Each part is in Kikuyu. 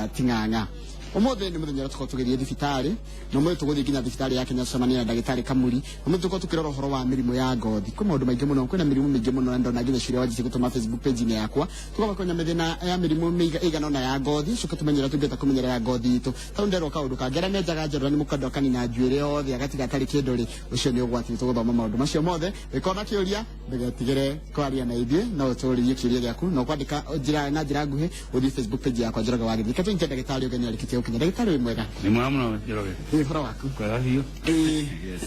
Ting'ang'a. Ũmũthĩ nĩ mũthenya ũrĩa tũkorwo tũgĩthiĩ thibitarĩ, na ũmũthĩ tũgũthiĩ nginya thibitarĩ ya Kenya tũcemanie na ndagĩtarĩ Kamuri. Ũmũthĩ tũkorwo tũkĩrora ũhoro wa mĩrimũ ya ngothi. Kwĩ maũndũ maingĩ mũno, kwĩna mĩrimũ mĩingĩ mũno na ndona nginya ciũria wanjĩtie gũtũma Facebook page-inĩ yakwa. Tũkamba kũmenya mĩthĩna ya mĩrimũ ĩigana ũna ya ngothi, coke tũmenye ũrĩa tũngĩhota kũmenyerera ngothi itũ. Tondũ nderwo kaũndũ kangĩ, arĩa menjaga njorora nĩ mũkando akanina njuĩrĩ yothe agatiga atarĩ kĩndũ rĩ, ũcio nĩ ũgwati. Nĩ tũgũthoma maũndũ macio mothe. Ũngĩkorwo na kĩũria, ndũgetigĩre kwaria na ithuĩ, no ũtũũrie kĩũria gĩaku na ũkwandĩka njĩra na njĩra nguhĩ ũthiĩ Facebook page yakwa Njoroge wa Gĩthii. Reke tũnyite ndagĩtarĩ ũgeni arĩkĩtie gũkinya. Ndagĩtarĩ wĩ mwega? Nĩ mwega mũno Njoroge. Ĩ ũhoro waku? Kwega biũ. Ĩĩ. Yes.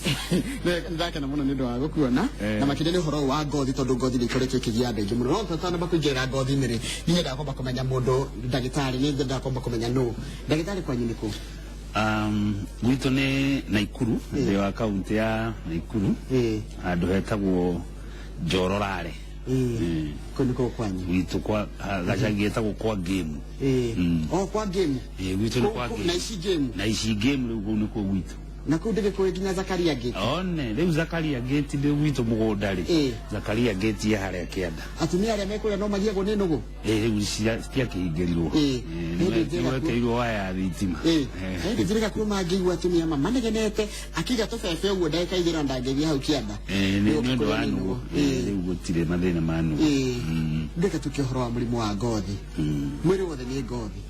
Nĩ ndakena mũno nĩ ũndũ wa gũkuona na makĩria nĩ ũhoro ũyũ wa ngothi tondũ ngothi nĩ ikoretwo ĩkĩgia andũ aingĩ mũno. No tũtanamba kũingĩrĩra ngothi-inĩ rĩ, niĩ nyendaga kwamba kũmenya mũndũ ndagĩtarĩ, nĩ nyendaga kwamba kũmenya nũ. Ndagĩtarĩ kwanyu nĩ kũ? Gwitũ nĩ Naikuru, thĩ wa kaunti ya Naikuru, handũ hetagwo Njororare. Kũu nĩ kũu kwanyu? Gwitũ kwa gacagi getagwo kwa Ngĩmu. O kwa Ngĩmu? Ĩĩ, gwitũ nĩ kwa Ngĩmu. Na ici Ngĩmu? Na ici Ngĩmu rĩu kũu nĩkuo gwitũ. Na kũu ndĩgĩkũĩ nginya Zakaria Gate? One, rĩu Zakaria Gate ndĩ gwitũ mũgũnda rĩ. Zakaria Gate ya harĩa kĩanda. Atumia arĩa me kũrĩa no magiagwo nĩ nũgũ? Ĩĩ, rĩu citiakĩhingĩrirwo. Hĩndĩ njega kuo. Nĩwekĩrirwo waya ya thitima. Hĩndĩ njega kuo mangĩigua atumia ma manegenete akiga tũbebe ũguo ndagĩka igĩrĩ na ndangĩthiĩ hau kĩanda. Nĩ ũndũ wa nũgũ. Rĩu gũtirĩ mathĩna ma nũgũ. Ndĩka tuke ũhoro wa mũrimũ wa ngothi. Mwĩrĩ wothe nĩ ngothi.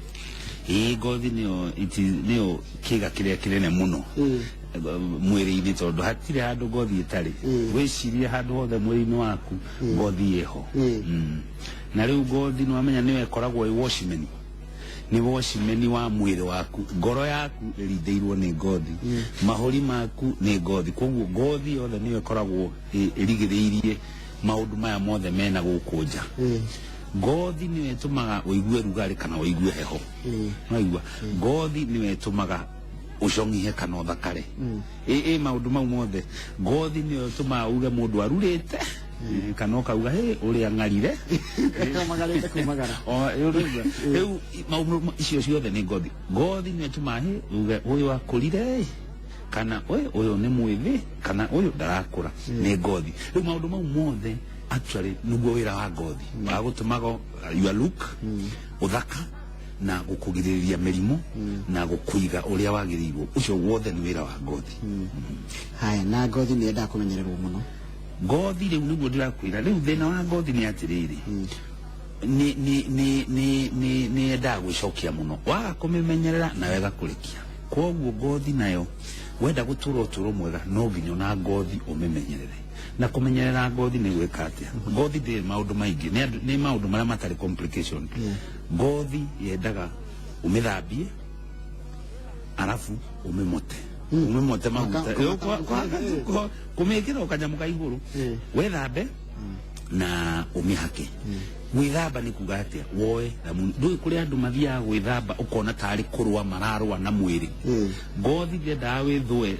Ĩĩ, ngothi nĩyo nĩyo kĩga kĩrĩa kĩnene mũno mwĩrĩ-inĩ tondũ hatirĩ handũ ngothi ĩtarĩ. Wĩcirie handũ hothe mwĩrĩ-inĩ waku ngothi ĩho. Na rĩu ngothi nĩwamenya nĩyo ĩkoragwo ĩ watchman. Nĩ watchman wa mwĩrĩ waku. Ngoro yaku ĩrindĩirwo nĩ ngothi. Mahũri maku nĩ ngothi. Koguo ngothi yothe nĩyo ĩkoragwo ĩrigĩrĩirie maũndũ maya mothe mena gũkũ nja. Ngothi nĩyo ĩtũmaga ũigue rugarĩ kana ũigue heho. Nĩwaigua? Ngothi nĩyo ĩtũmaga ũcong'ihe kana ũthakare. Ĩ maũndũ mau mothe. Ngothi nĩyo ĩtũmaga uge mũndũ arurĩte kana ũkauga hĩ ũrĩa ng'arire. Magarĩte kumagara. O, rĩu rĩu maũndũ icio ciothe nĩ ngothi. Ngothi nĩyo ĩtũmaga hĩ uge ũyũ akũrire ĩ kana ũyũ ũyũ nĩ mwĩthĩ kana ũyũ ndarakũra nĩ ngothi. Rĩu maũndũ mau mothe actually nĩguo wĩra wa ngothi wa gũtũmaga your look ũthaka na gũkũgirĩrĩria mĩrimũ na gũkũiga ũrĩa wagĩrĩirwo. Ũcio wothe nĩ wĩra wa ngothi. Haya, na ngothi nĩ yendaga kũmenyererwo mũno. Ngothi rĩu nĩguo ndĩrakwĩra. Rĩu thĩna wa ngothi nĩ atĩrĩrĩ, nĩ nĩ nĩ nĩ nĩ nĩ yendaga gwĩcokia mũno. Waga kũmĩmenyerera nayo ĩgakũrekia. Koguo ngothi nayo wenda gũtũra ũtũro mwega no nginya ona ngothi ũmĩmenyerere. Na kũmenyerera ngothi nĩ gwĩka atĩa? Ngothi ndĩrĩ maũndũ maingĩ, nĩ andũ, nĩ maũndũ marĩa matarĩ complication. Ngothi yendaga ũmĩthambie arabu ũmĩmote. Ũmĩmote maguta. Kũmĩkĩra o kanyamũ ka igũrũ. Wethambe na ũmĩhake. Gwĩthamba nĩ kuga atĩa? Woe thamuni. Ndũĩ kũrĩ andũ mathiaga gwĩthamba ũkona tarĩ kũrũa mararũa na mwĩrĩ. Ngothi ndĩendaga wĩthũe,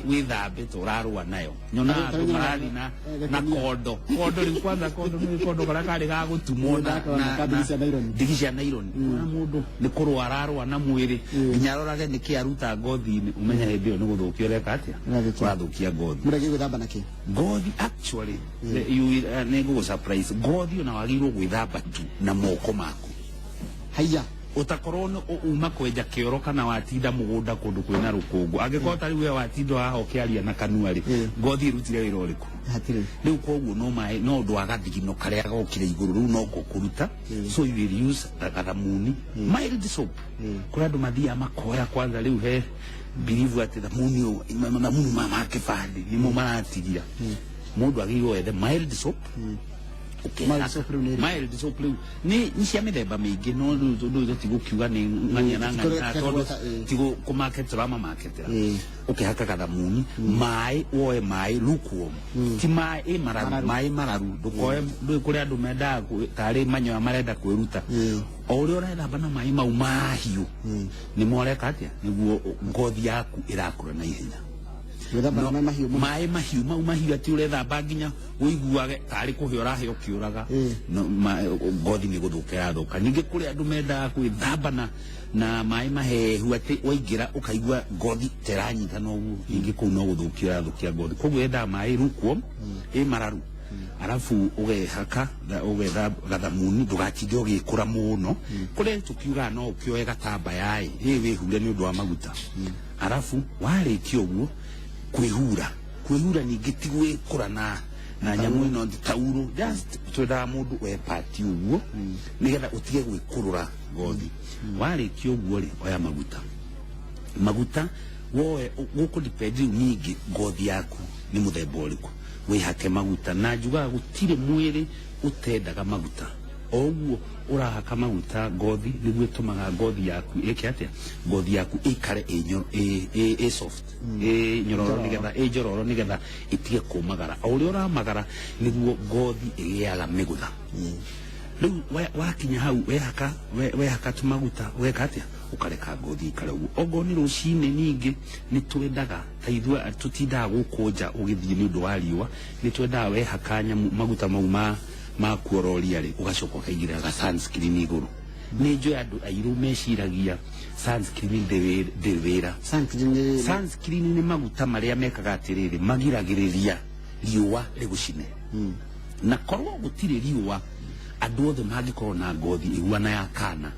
wĩthambe ta ũrarũa nayo. Nyonaga andũ marathiĩ na na kondo. Kondo rĩu kwanza kondo nĩ kondo karĩa karĩ ga gũtumwo na na ndigi cia nylon. Ndigi cia nylon. Ona mũndũ nĩ kũrũa ararũa na mwĩrĩ nginya arorage nĩkĩ aruta ngothi-inĩ ũmenye hĩndĩ ĩyo nĩ gũthũkia ũreka atĩa? Ũrathũkia ngothi. Mũndũ agĩrĩirwo gwĩthamba na kĩ? Ngothi actually you will, nĩ ngũgũ surprise. Ngothi ona wagĩrĩirwo gwĩthamba tu na moko maku. Haiya. Ũtakorwo nĩ uma kwenja kĩoro kana watinda mũgũnda kũndũ kwĩna rũkũngũ. Angĩkorwo ta rĩu we watinda haha ũkĩaria na kanua rĩ, ngothi ĩrutire wĩra ũrĩkũ? Hatirĩ. Rĩu koguo no maĩ, no ũndũ wa gathigino karĩa gokire igũrũ rĩu no kũruta. So you will use gathamuni, mild soap. Kũrĩ andũ mathiaga makoya kwanza rĩu he believe atĩ thamuni ũyũ, thamuni ma ma kĩbandĩ nĩmo maratigia. Mũndũ agĩrĩirwo ethe mild soap. Mild soap rĩu nĩ ĩrĩkũ? Mild soap rĩu nĩ cia mĩthemba mĩingĩ no rĩu tondũ tũtigũkiuga nĩ ng'ania na ng'ania tondũ tigũkũmarket tũramamarketera. Ũkĩhaka gathamuni, maĩ woe maĩ lukewarm. Ti maĩ mararu, maĩ mararu. Ndũkoe, ndũĩ kũrĩ andũ mendaga tarĩ manyoya marenda kwĩruta. O ũrĩa ũrethamba na maĩ mau mahiũ, nĩmo ũreka atĩa? Nĩguo ngothi yaku ĩrakũra na ihenya. Gwĩthamba na maĩ mahiũ mũno. Maĩ mahiũ mau mahiũ atĩ ũrethamba nginya ũiguage tarĩ kũhĩa ũrahĩa ũkĩũraga. No, ngothi nĩ gũthũka ĩrathũka. Ningĩ kũrĩ andũ mendaga gwĩthamba na maĩ mahehu atĩ waingĩra ũkaigua ngothi ta ĩranyitana ũguo. Ningĩ kũu no gũthũkia ũrathũkia ngothi. Koguo yendaga maĩ lukewarm, ĩ mararu. Arabu ũgehaka ũgetha gathamuni ndũgatinde ũgĩkũra mũno. Kũrĩa tũkiugaga no ũkĩoe gatambaya ĩ ĩ wĩhure nĩ ũndũ wa maguta. Arabu warĩkia ũguo kwĩhura, kwĩhura ningĩ ti gwĩkũra na nyamũ ĩno tauro, just twendaga mũndũ wepati ũguo nĩgetha ũtige gwĩkũrũra ngothi. Warĩkia ũguo rĩ, oya maguta, maguta woe gũkũ depend rĩu ningĩ ngothi yaku nĩ mũthemba ũrĩkũ, wĩhake maguta. Na njugaga gũtirĩ mwĩrĩ ũtendaga maguta. O ũguo ũrahaka maguta ngothi nĩguo ĩtũmaga ngothi yaku ĩke atĩa, ngothi yaku ĩikare ĩ soft, ĩ nyororo, nĩgetha ĩ njororo, nĩgetha ĩtige kũmagara. O ũrĩa ũramagara nĩguo ngothi ĩgĩaga mĩgũtha. Rĩu wakinya hau wehaka wehaka tũmaguta, ũgeka atĩa, ũkareka ngothi ĩikare ũguo. Ongorwo nĩ rũcinĩ ningĩ nĩ twendaga ta ithuĩ tũtindaga gũkũ nja ũgĩthiĩ nĩ ũndũ wa riũa, nĩ twendaga wehaka nyamũ maguta mau ma kuororia rĩ, ũgacoka ũkaigĩrĩra ga sunscreen igũrũ. Nĩ njũĩ andũ airũ meciragia sunscreen ndĩrĩ wĩra. Sunscreen nĩ Sunscreen nĩ maguta marĩa mekaga atĩrĩrĩ, magiragĩrĩria riũa rĩgũcine. Na korwo gũtirĩ riũa, andũ othe mangĩkorwo na ngothi ĩhuana ya kana,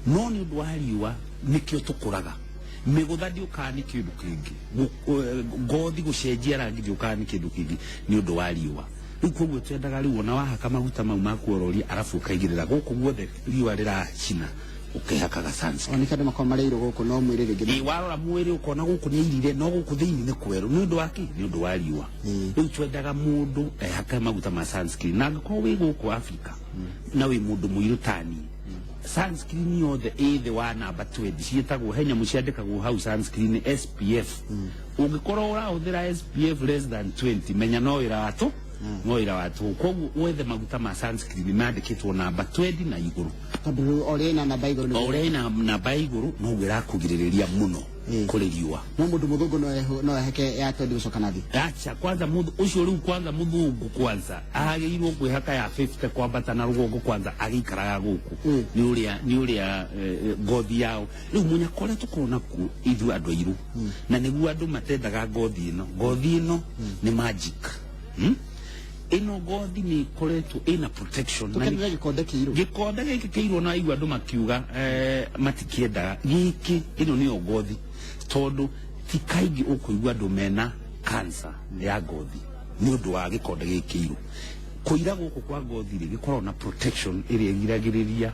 no nĩ ũndũ wa riũa nĩkĩo tũkũraga mĩgũtha. Ndĩũkaga nĩ kĩndũ kĩngĩ, ngothi gũcenjia rangi ndĩũkaga nĩ kĩndũ kĩngĩ, nĩ ũndũ wa riũa. Rĩu koguo twendaga rĩu ona wahaka maguta mau ma kuororia, arabu ũkaigĩrĩra gũkũ guothe riũa rĩracina, ũkehakaga sunscreen. Ona nĩkĩo andũ makoragwo marĩ airũ gũkũ no mwĩrĩ rĩngĩ. Ĩ warora mwĩrĩ ũkona gũkũ nĩ airire no gũkũ thĩinĩ nĩ kwerũ. Nĩ ũndũ wa kĩ? Nĩ ũndũ wa riũa. Rĩu twendaga mũndũ ehake maguta ma sunscreen. Na angĩkorwo wĩ gũkũ Africa na wĩ mũndũ mũirũ tani, sunscreen yothe ĩ thĩ wa namba 20, ciĩtagwo, he nyamũ ciandĩkagwo hau sunscreen SPF. Ũngĩkorwo ũrahũthĩra SPF less than 20, menya no wĩra wa tũ no wĩra wa tũhũ. Koguo wethe maguta ma sunscreen mandĩkĩtwo namba 20 na igũrũ. Tondũ o ũrĩa ĩna namba igũrũ o ũrĩa ĩna namba ya igũrũ noguo ĩrakũgirĩrĩria mũno kũrĩ riũa. No mũndũ mũthũngũ no eheke ya 20 gũcoka na thĩ? Acha, kwanza muthu ucio riu, kwanza muthungu kwanza agĩrĩirwo kwĩhaka ya 50 kwambata na rũgongo kwanza agĩikaraga gũkũ. Nĩ ũrĩa ngothi yao rĩu mũnyaka ũrĩa tũkorwo nakuo ithuĩ andũ airũ, na nĩguo andũ matendaga ngothi ĩno. Ngothi ĩno nĩ magic, Ĩno ngothi nĩ ĩkoretwo ĩna protection na Tũkenere gĩkonde kĩirũ. Gĩkonde gĩkĩ kĩirwo na aigua andũ makiuga matikĩendaga gĩkĩ. Ĩno nĩyo ngothi, tondũ ti kaingĩ ũkũigua andũ mena cancer ya ngothi nĩ ũndũ wa gĩkonde gĩkĩ kĩirũ. Kũira gũkũ kwa ngothi rĩ, gĩkoragwo na protection ĩrĩa ĩgiragĩrĩria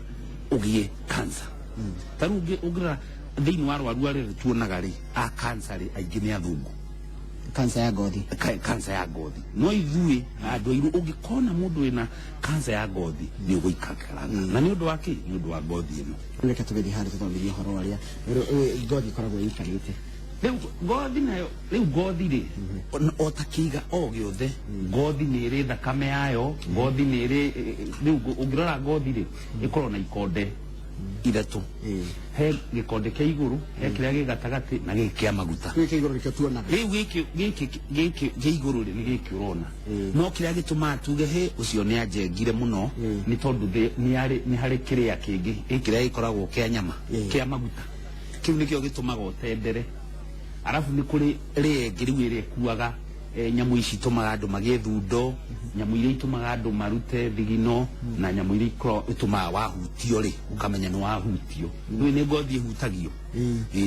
ũgĩe cancer. Ta rĩu ũngĩrora thĩinĩ wa arwaru arĩa tuonaga rĩ a cancer rĩ, aingĩ nĩ athũngũ. Cancer ya ngothi? Cancer ya ngothi. No ithuĩ andũ airũ, ũngĩkona mũndũ wĩna cancer ya ngothi nĩ ũgũikaranga, na nĩ ũndũ wa kĩ? Nĩ ũndũ wa ngothi ĩno. Rĩu reke tũgĩthiĩ harĩa tũthomithie ũhoro wa ũrĩa ngothi ĩkoragwo ĩikarĩte. Rĩu ngothi nayo, rĩu ngothi rĩ, o ta kĩiga o gĩothe, ngothi nĩ ĩrĩ thakame yayo, ngothi nĩ ĩrĩ rĩu ũngĩrora ngothi rĩ, ĩkoragwo na ikonde ithatũ. He gĩkonde kĩa igũrũ, he kĩrĩa gĩ gatagatĩ na gĩkĩ kĩa maguta. Gĩkĩ igũrũ nĩkĩo tuonaga. Rĩu gĩkĩ kĩa igũrũ rĩ, nĩ gĩkĩ ũrona. No kĩrĩa gĩtũmaga tuge hĩ ũcio nĩ anjengire mũno nĩ tondũ nĩ harĩ kĩrĩa kĩngĩ, ĩ kĩrĩa gĩkoragwo kĩa nyama, kĩa maguta, kĩu nĩkĩo gĩtũmaga ũtendere. Arabu nĩ kũrĩ rĩngĩ rĩu ĩrĩa ĩkuaga nyamũ ici itũmaga andũ magĩe thundo, nyamũ iria itũmaga andũ marute thigino, na nyamũ iria itũmaga wahutio rĩ, ũkamenya nĩ wahutio. Rĩu nĩ ngothi ĩhutagio.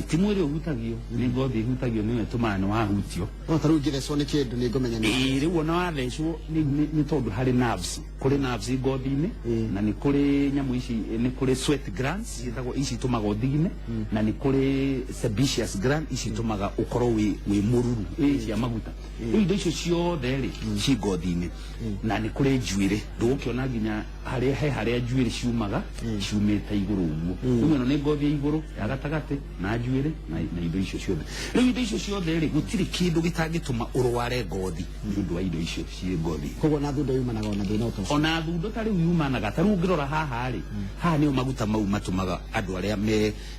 Ti mwĩrĩ ũhutagio, nĩ ngothi ĩhutagio, nĩyo ĩtũmaga nĩ wahutio. No ta rĩu ingĩthecwo nĩ kĩndũ nĩ ngũmenya nĩ Ĩĩ, rĩu ona wathecwo nĩ tondũ harĩ nerves, kũrĩ nerves ngothi-inĩ, na nĩ kũrĩ nyamũ ici, nĩ kũrĩ sweat glands ciĩtagwo, ici itũmaga ũthigine, na nĩ kũrĩ sebaceous gland, ici itũmaga ũkorwo wĩ mũruru, ĩ cia maguta. Rĩu indo icio ciothe rĩ ci ngothi-inĩ, na nĩ kũrĩ njuĩrĩ, ndũgũkĩona nginya harĩa he harĩa njuĩrĩ ciumaga, ciumĩte igũrũ ũguo. Rĩu ĩno nĩ ngothi ya igũrũ, ya gatagatĩ na njuĩrĩ na indo icio ciothe. Rĩu indo icio ciothe rĩ, gũtirĩ kĩndũ gĩtangĩtũma ũrware ngothi nĩ ũndũ wa indo icio ciĩ ngothi. Koguo na thundo yumanaga ona thĩna ũcio? Ona thundo ta rĩu yumanaga, ta rĩu ũngĩrora haha rĩ, haha nĩo maguta mau matũmaga andũ arĩa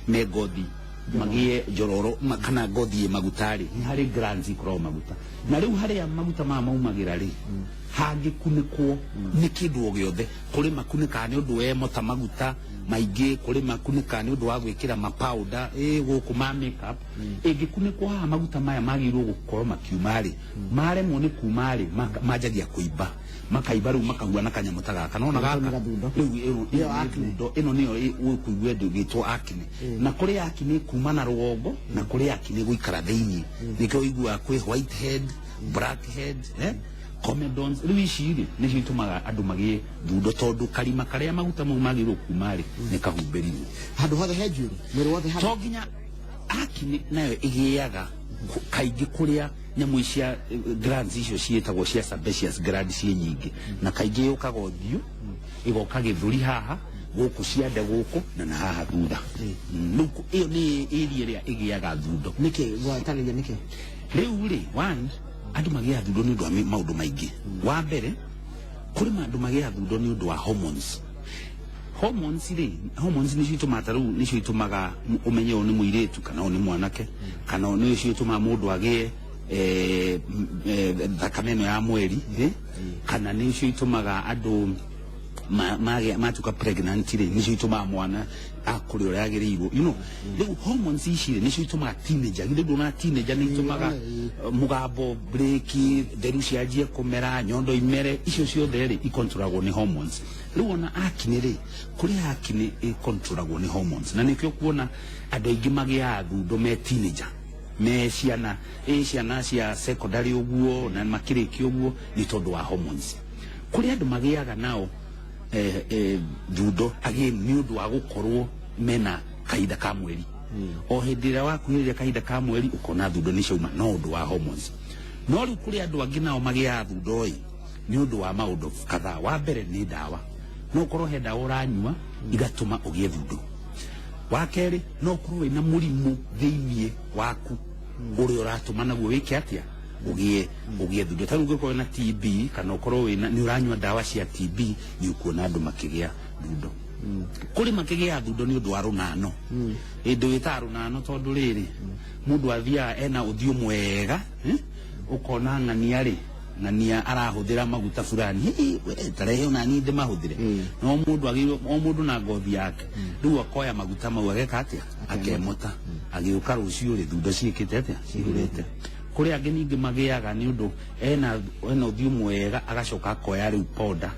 me ngothi magĩe njororo kana ngothi ĩ maguta rĩ, nĩ harĩ glands ikoragwo maguta, na rĩu harĩa maguta maya maumagĩra rĩ. Hangĩkunĩkwo nĩ kĩndũ o gĩothe, kũrĩ makunĩkaga nĩ ũndũ wa mota maguta maingĩ, kũrĩ makunĩkaga nĩ ũndũ wa gwĩkĩra mapauda gũkũ ma makeup. Ĩngĩkunĩkwo haha, maguta maya magĩrĩirwo gũkorwo makiuma rĩ, maremwo nĩ kuma rĩ, manjagia kũimba, makaimba rĩu makahuana kanyamũ ta gaka nona Nĩ gaka. gathundo. Rĩu ĩno Ĩyo nĩ acne. thundo ĩno nĩyo ũkũigua ĩndũ ĩgĩtwo acne. Na kũrĩ acne kuma na rũgongo, na kũrĩ acne gũikara thĩinĩ, nĩkĩo ũiguaga kwĩ white head, black head, comedones. Rĩu ici rĩ, nĩcio itũmaga andũ magĩe thundo, tondũ karima karĩa maguta mau magĩrĩirwo kuma rĩ, nĩ kahumbĩrirwo. Handũ hothe he njuĩrĩ, mwĩrĩ wothe handũ? To nginya. Acne nayo ĩgĩaga kaingĩ kũrĩa nyamũ cia glands icio ciĩtagwo cia sebaceous gland ciĩ nyingĩ, na kaingĩ yũkaga ũthiũ, ĩgoka gĩthũri haha, gũkũ ciande gũkũ na haha thutha. Rĩu ĩyo nĩ area ĩrĩa ĩgĩaga thundo. Nĩkĩ gwatarĩria nĩkĩ? Rĩu rĩ, one, andũ magĩaga thundo nĩ ũndũ wa maũndũ maingĩ. Wa mbere, kũrĩ andũ magĩaga thundo nĩ ũndũ wa hormones. Hormones rĩ, hormones nĩcio itũmaga, ta rĩu nĩcio itũmaga ũmenye ũyũ nĩ mũirĩtu kana ũyũ nĩ mwanake, kana nĩcio itũmaga mũndũ agĩe thakame ĩno ya mweri, kana nĩcio itũmaga andũ matuĩka pregnant rĩ, nĩcio itũmaga mwana akũre ũrĩa agĩrĩirwo. Rĩu hormones ici rĩ, nĩcio itũmaga teenager, githĩ ndũona teenager nĩ itũmaga mũgambo break, nderu cianjie kũmera, nyondo imere, icio ciothe rĩ, ikontrolagwo nĩ hormones. Rĩu ona acne rĩ, kũrĩ acne ĩkontrolagwo nĩ hormones, na nĩkĩo kuona andũ aingĩ magĩaga thundo me teenager, me ciana, ciana cia secondary ũguo na makĩrĩkia ũguo, nĩ tondũ wa hormones. Kũrĩ andũ magĩaga nao thundo again nĩ ũndũ wa gũkorwo mena kahinda ka mweri. O hĩndĩ ĩrĩa wakuhĩrĩria kahinda ka mweri, ũkona thundo nĩ ciauma, no ũndũ wa hormones. No rĩu kũrĩ andũ angĩ nao magĩaga thundo ĩ nĩ ũndũ wa maũndũ kadhaa. Wa mbere nĩ ndawa, no ũkorwo he ndawa ũranyua igatũma ũgĩe thundo. Wa kerĩ, no ũkorwo wĩna mũrimũ thĩiniĩ waku ũrĩa ũratũma naguo wĩke atĩa, ũgĩe thundo. Ta rĩu ũngĩkorwo wĩna TB kana ũkorwo wĩna nĩ ũranyua ndawa cia TB, nĩ ũkuona andũ makĩgĩa thundo. Kũrĩ makĩgĩa thundo nĩ ũndũ wa rũnano, ĩndũ wĩtaga rũnano, tondũ rĩrĩ, mũndũ athiaga ena ũthiũ mwega, ũkona ng'ania rĩ, ng'ania arahũthĩra maguta fulani. Hĩ, we, tarehe ona niĩ ndĩmahũthĩre. No mũndũ agĩrĩirwo, o mũndũ na ngothi yake. Rĩu akoya maguta mau, ageka atĩa, akemota, agĩũka rũciũ rĩ, thundo ciĩkĩte atĩa, cihũrĩte. Kũrĩ angĩ ningĩ magĩaga nĩ ũndũ ena ũthiũ mwega, agacoka akoya rĩu powder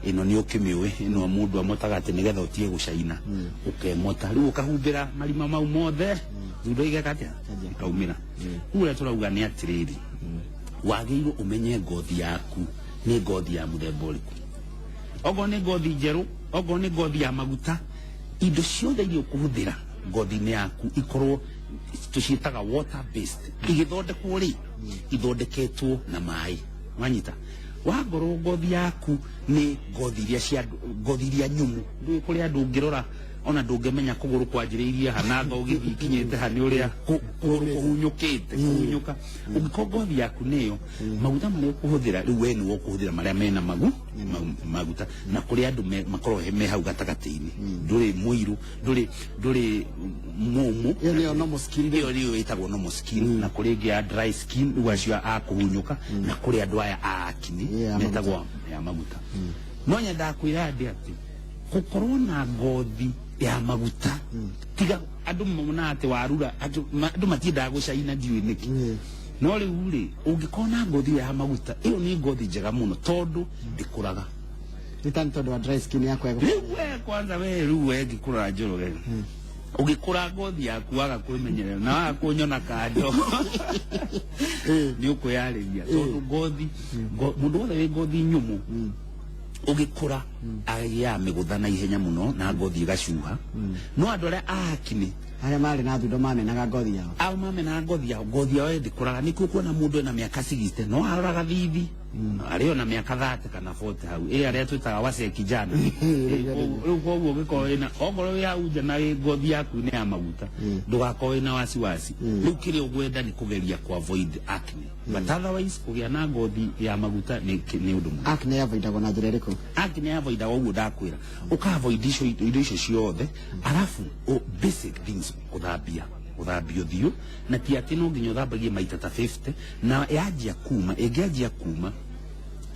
ĩno, nĩ ũkĩmĩũĩ ĩno, mũndũ amotaga atĩ nĩgetha ũtige gũcaina, ũkemota, rĩu ũkahumbĩra marima mau mothe, thundo igeka atĩa, ikaumĩra. Rĩu ũrĩa tũrauga nĩ atĩrĩrĩ, wagĩrĩirwo ũmenye ngothi yaku nĩ ngothi ya mũthemba ũrĩkũ. Okorwo nĩ ngothi njerũ, okorwo nĩ ngothi ya maguta, indo ciothe iria ũkũhũthĩra ngothi-inĩ yaku ikorwo tũciĩtaga water based, igĩthondekwo rĩ, ithondeketwo na maĩ. Wanyita? Wangorwo ngothi yaku nĩ ngothi iria cia ngothi iria nyũmũ, ndũĩ kũrĩ andũ ũngĩrora ona ndũngĩmenya kũgũrũ kwanjĩrĩirie ha nanga ũgĩthiĩ ikinyĩte ha, nĩ ũrĩa kũgũrũ kũhunyũkĩte kũhunyũka. Ũngĩkorwo ngothi yaku nĩyo, maguta marĩa ũkũhũthĩra rĩu we nĩwe ũkũhũthĩra marĩa mena maguta. Na kũrĩ andũ makoragwo me hau gatagatĩ-inĩ, ndũrĩ mũirũ, ndũrĩ mũmũ. Ĩyo nĩyo normal skin. Ĩyo nĩyo ĩtagwo normal skin. Na kũrĩ ĩngĩ ya dry skin, rĩu acio a kũhunyũka, na kũrĩ andũ aya a acne Yeah, ya metagwo ya maguta. No nyendaga kwĩra andĩ atĩ gũkorwo na ngothi ya maguta, tiga andũ monaga atĩ warura, andũ matiendaga gũcaina, ndiũĩ nĩkĩ. No rĩu rĩ, ũngĩkorwo na ngothi ĩyo ya maguta, ĩyo nĩ ngothi njega mũno tondũ ndĩkũraga. Nĩ tani tondũ wa dry skin yakwa Rĩu we kwanza, we rĩu we ngĩkũrora Njoroge, ũgĩkũra ngothi yaku waga kwĩmenyerera na waga kũnyona kando, nĩ ũkwĩyarĩria, tondũ ngothi mũndũ wothe wĩ ngothi nyũmũ ũgĩkũra agĩaga mĩgũtha na ihenya mũno na ngothi ĩgacuha. No andũ arĩa a acne, Arĩa marĩ na thundo mamenaga ngothi yao. Au mamenaga ngothi yao, ngothi yao ĩndĩkũraga. Nĩkuo kuona mũndũ ena mĩaka 60 no arora gathithi arĩ ona mĩaka 30 kana 40 hau, ĩ arĩa twĩtaga wase kijana. Rĩu koguo ũngĩkorwo wĩna, okorwo wĩ hau nja na wĩ ngothi yaku nĩ ya maguta, ndũgakorwo wĩna wasiwasi. Rĩu kĩrĩa ũgwenda nĩ kũgeria ku avoid acne, but otherwise kũgĩa na ngothi ya maguta nĩ ũndũ mwega. Acne yavoidagwo na njĩra ĩrĩkũ? Acne avoidagwo ũguo ndakwĩra, ũka avoid icio indo icio ciothe, arabu basic things, gũthambia ũthiũ, na ti atĩ no nginya ũthambagie maita ta 50. Na yanjia kuma, ĩngĩanjia kuma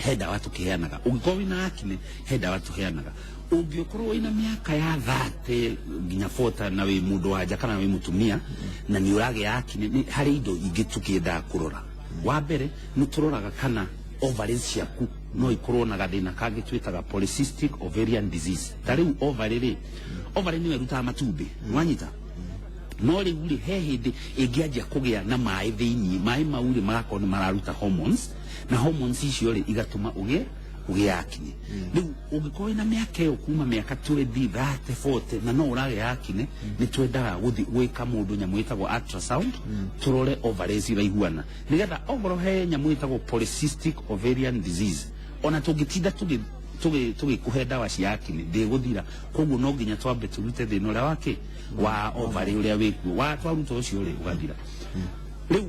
He ndawa tũkĩheanaga. Ũngĩkorwo wĩna acne, he ndawa tũheanaga. Ũngĩkorwo wĩna mĩaka ya 30 nginya 40 na wĩ mũndũ wa nja kana wĩ mũtumia na nĩ ũragĩa acne, nĩ harĩ indo ingĩ tũkĩendaga kũrora. Wa mbere nĩ tũroraga kana ovaries ciaku no ikorwo na gathĩna kangĩ twĩtaga polycystic ovarian disease. Ta rĩu ovary rĩ, ovary nĩyo ĩrutaga matumbĩ, wanyita? No rĩu rĩ, he hĩndĩ ĩngĩanjia kũgĩa na maĩ thĩinĩ. Maĩ mau rĩ, magakorwo nĩ mararuta hormones, na hormones icio rĩ, igatũma ũgĩe acne. Rĩu ũngĩkorwo wĩna mĩaka ĩyo, kuma mĩaka 20, 30, 40, na no ũragĩa acne, nĩ twendaga gũthi gwĩka mũndũ nyamũ ĩtagwo ultrasound, tũrore ovaries iraiguana, nĩgetha ongorwo he nyamũ ĩtagwo polycystic ovarian disease, ona tũngĩtinda tũgĩkũhe ndawa cia acne, ndĩgũthira. Koguo no nginya twambe tũrute thĩna ũrĩa wake wa ovary ũrĩa wĩkuo. Wa twaruta ũcio rĩ, ũgathira. Rĩu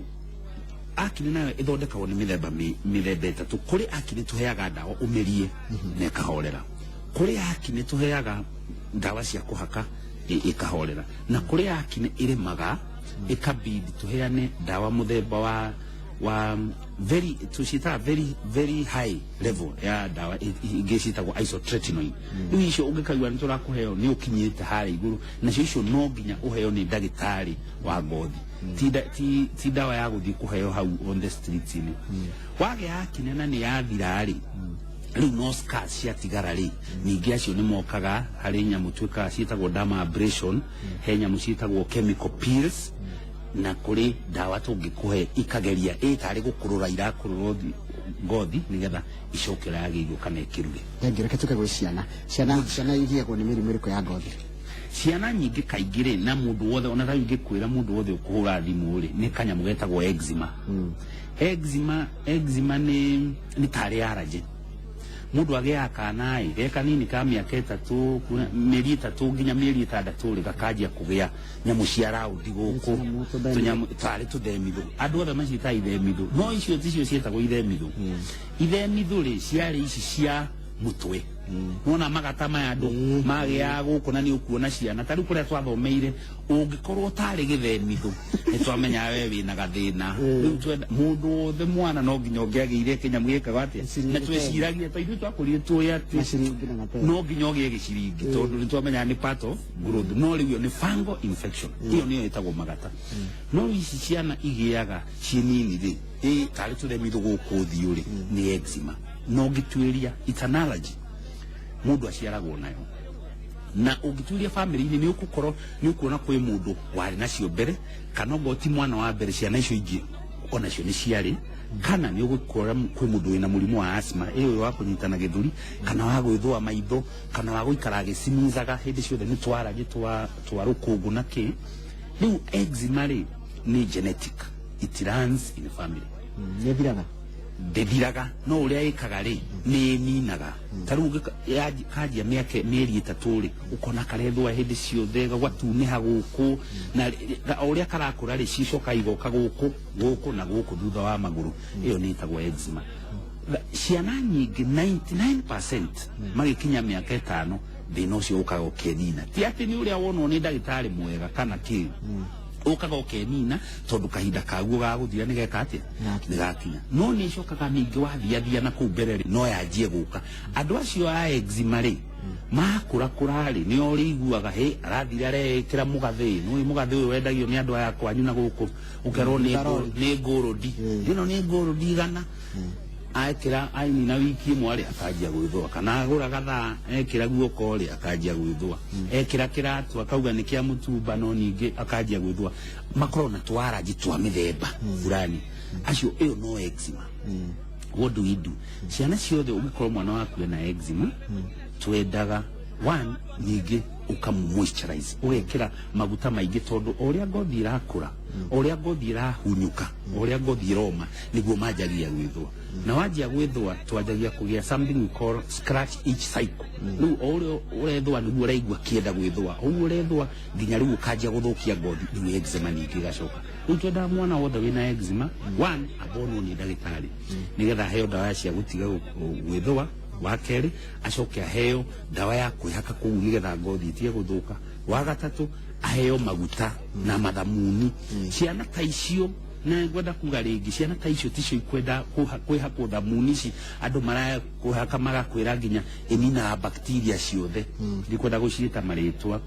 acne nayo ĩthondekagwo nĩ mĩthemba mĩthemba ĩtatũ. Kũrĩ acne tũheaga ndawa ũmĩrie na ĩkahorera, kũrĩ acne tũheaga ndawa cia kũhaka ĩkahorera, na kũrĩ acne ĩrĩmaga ĩkabidi tũheane ndawa mũthemba wa very, tũciĩtaga very very high level ya ndawa ingĩ ciĩtagwo isotretinoin. Rĩu icio ũngĩkaigua nĩ tũrakũheo, nĩ ũkinyĩte harĩa igũrũ nacio. Icio no nginya ũheo nĩ ndagĩtarĩ wa ngothi, ti ndawa ya gũthiĩ kũheo hau on the street-inĩ. Wagĩa acne na nĩ yathira rĩ, rĩu no scars ciatigara rĩ, ningĩ acio nĩ mokaga harĩ nyamũ twĩkaga ciĩtagwo dermabrasion, he nyamũ ciĩtagwo chemical peels, na kũrĩ ndawa tũngĩkũhe ikageria ĩ tarĩ gũkũrũra irakũrũra ngothi nĩgetha icoke ũrĩa yagĩrĩirwo kana ĩkĩrure. Thengiũ. Reke tũke gwĩ ciana. Ciana igĩagwo nĩ mĩrimũ ĩrĩkũ ya ngothi? Ciana nyingĩ kaingĩ rĩ, na mũndũ wothe, ona tarĩu ingĩkwĩra mũndũ wothe ũkũhũra thimũ rĩ, nĩ kanyamũ getagwo eczema. Eczema nĩ tarĩ allergy. Mũndũ agĩaga kana ĩ ge kanini ka mĩaka 3, mĩeri 3 nginya mĩeri 6 rĩ, gakanjia kũgĩa nyamũ cia raundi gũkũ. Tũnyamũ tũthemithũ. Tũnyamũ tarĩ tũthemithũ. Andũ othe maciĩtaga ithemithũ, no icio ticio ciĩtagwo ithemithũ. Ithemithũ rĩ, ciarĩ ici cia mũtwe, nona magata maya andũ magĩaga gũkũ, na nĩ ũkuona ciana ta rĩu kũrĩa twathomeire, ũngĩkorwo tarĩ gĩthemithũ nĩ twamenyaga we wĩna gathĩna. Rĩu twenda mũndũ wothe mwana no nginya ũngĩagĩire kĩnyamũ gĩkaga atĩa Gĩciringi na tweciragia ta ithuĩ twakũrire tũĩ atĩ Maciringi na matene. No nginya ũgĩe gĩciringi tondũ nĩ twamenyaga nĩ part of growth. No rĩu ĩyo nĩ fungal infection, ĩyo nĩyo ĩtagwo magata. No rĩu ici ciana igĩaga ciĩ nini rĩ, ĩ tarĩ tũthemithũ gũkũ ũthiũ rĩ, nĩ eczema. Na ũngĩtuĩria, it's an allergy, mũndũ aciaragwo nayo, na ũngĩtuĩria family-inĩ nĩ ũgũkorwo nĩ ũkuona kwĩ mũndũ warĩ nacio mbere, kana okorwo ti mwana wa mbere, ciana icio ingĩ onacio nĩ ciarĩ, kana nĩ ũgũkora kwĩ mũndũ wĩna mũrimũ wa asthma ĩyo wa kũnyitana gĩthũri, kana wa gwĩthũa maitho, kana wa gũikara agĩcimizaga hĩndĩ ciothe nĩ twaragi twa rũkũngũ na kĩ. Rĩu eczema rĩ, nĩ genetic, it runs in family. Nĩ thiraga? Ndĩthiraga, no ũrĩa ĩkaga rĩ, nĩ ĩninaga. Ta rĩu kanjia mĩaka mĩeri 3 rĩ, ũkona karethũa hĩndĩ ciothe, gwatunĩha gũkũ, na o ũrĩa karakũra rĩ, cicoka igoka gũkũ, gũkũ na gũkũ thutha wa magũrũ. Ĩyo nĩ ĩtagwo eczema. Ciana nyingĩ, 99%, magĩkinya mĩaka 5 thĩna ũcio ũkaga ũkenina. Ti atĩ nĩ ũrĩa wonwo nĩ ndagĩtarĩ mwega kana kĩ, ũkaga ũkenina tondũ kahinda kaguo ga gũthira nĩ geka atĩa? Gakinya. Nĩ gakinya. No nĩ ĩcokaga ningĩ wathiathia na kũu mbere rĩ, no yanjie gũka. Andũ acio a eczema rĩ, makũra kũra rĩ, nĩo ũrĩiguaga hĩ arathire areĩkĩra mũgathĩ. Nĩũĩ mũgathĩ ũyũ wendagio nĩ andũ aya kwanyu na gũkũ, ũkerwo nĩ Ndarori. Nĩ ngũrũndi ĩno, nĩ ngũrũndi 100. Ekĩra ainina wiki ĩmwe rĩ, akanjia gwĩthũa, kana agũra gathaa ekĩra guoko rĩ, akanjia gwĩthũa, ekĩra kĩratũ akauga nĩ kĩa mũtumba, no ningĩ akanjia gwĩthũa. Makorwo na twaranji twa mĩthemba fulani acio. Ĩyo no eczema. What do we do? Ciana ciothe, ũngĩkorwo mwana waku ena eczema, twendaga one, ningĩ ũkamũ moisturize, ũgekĩra maguta maingĩ, tondũ o ũrĩa ngothi ĩrakũra, o ũrĩa ngothi ĩrahunyũka, o ũrĩa ngothi ĩroma, nĩguo manjagia gwĩthũa. Na wanjia gwĩthũa, twanjagia kũgĩa something we call scratch itch cycle. Rĩu o ũrĩa ũrethũa nĩguo ũraigua kĩenda gwĩthũa, ũguo ũrethũa nginya rĩu ũkanjia gũthũkia ngothi. Rĩu eczema ningĩ ĩgacoka. Rĩu twendaga mwana wothe wĩna eczema, one, abonwo nĩ ndagĩtarĩ nĩgetha aheo ndawa cia gũtiga gwĩthũa. Wa kerĩ, acoke aheo ndawa ya kwĩhaka kũu nĩgetha ngothi ĩtige gũthũka. Wa gatatũ, aheo maguta na mathamuni. Ciana ta icio Na ngwenda kuga rĩngĩ, ciana ta icio ticio ikwenda kwĩhakwo thamuni ici andũ marakwĩhaka magakwĩra nginya ĩninaga bacteria ciothe. Ndikwenda gũciĩta marĩtwa.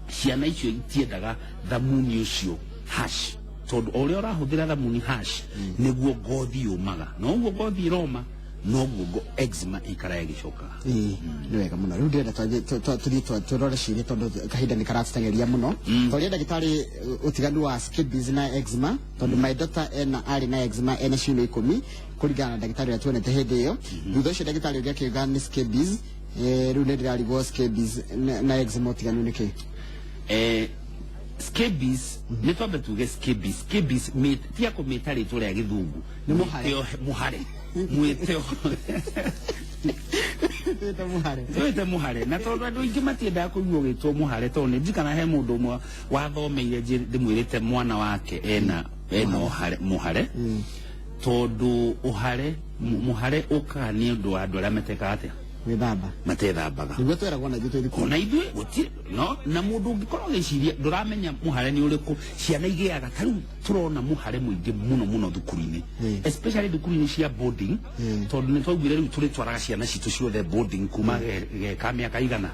Ciana icio itiendaga thamuni ũcio hash, tondũ o ũrĩa ũrahũthĩra thamuni hash nĩguo ngothi yũmaga, na ũguo ngothi ĩroma noguo eczema ĩikaraga ĩgĩcokaga. Ĩĩ, nĩ wega mũno. Rĩu ndĩrenda tũthiĩ tũrore ciũria, tondũ kahinda nĩ karatũteng'eria mũno. Twaria ndagĩtarĩ ũtiganu wa scabies na eczema, tondũ my daughter ena arĩ na eczema, ena ciũria 10 kũringana na ndagĩtarĩ ũrĩa tuonete hĩndĩ ĩyo. Thutha ũcio ndagĩtarĩ ũngĩ akiuga nĩ scabies. Rĩu nĩ ndĩrarigwo scabies na eczema ũtiganu nĩ kĩ? Scabies, nĩ twambe tuge scabies, scabies tiga kũmĩta rĩtwa rĩa gĩthũngũ. Nĩ mũhare. Mũhare mwĩte. Twĩte mũhare. Twĩte mũhare, na tondũ andũ aingĩ matiendaga kũigua ũgĩtwo mũhare, tondũ nĩ njikana he mũndũ ũmwe wathomeire ndĩmwĩrĩte mwana wake ena ũhare, mũhare, tondũ ũhare mũhare ũkaga nĩ ũndũ wa andũ arĩa matekaga atĩa? Gwĩthamba. Matethambaga. Nĩguo tweragwo na ithuĩ twĩ thukuru. Ona ithuĩ gũtirĩ no na mũndũ ũngĩkorwo agĩciria ndũramenya mũhare nĩ ũrĩkũ. Ciana igĩaga ta rĩu tũrona mũhare mũingĩ mũno mũno thukuru-inĩ, especially thukuru-inĩ cia boarding, tondũ nĩ twaugire rĩu tũrĩtwaraga ciana citũ ciothe boarding kuma geka mĩaka igana,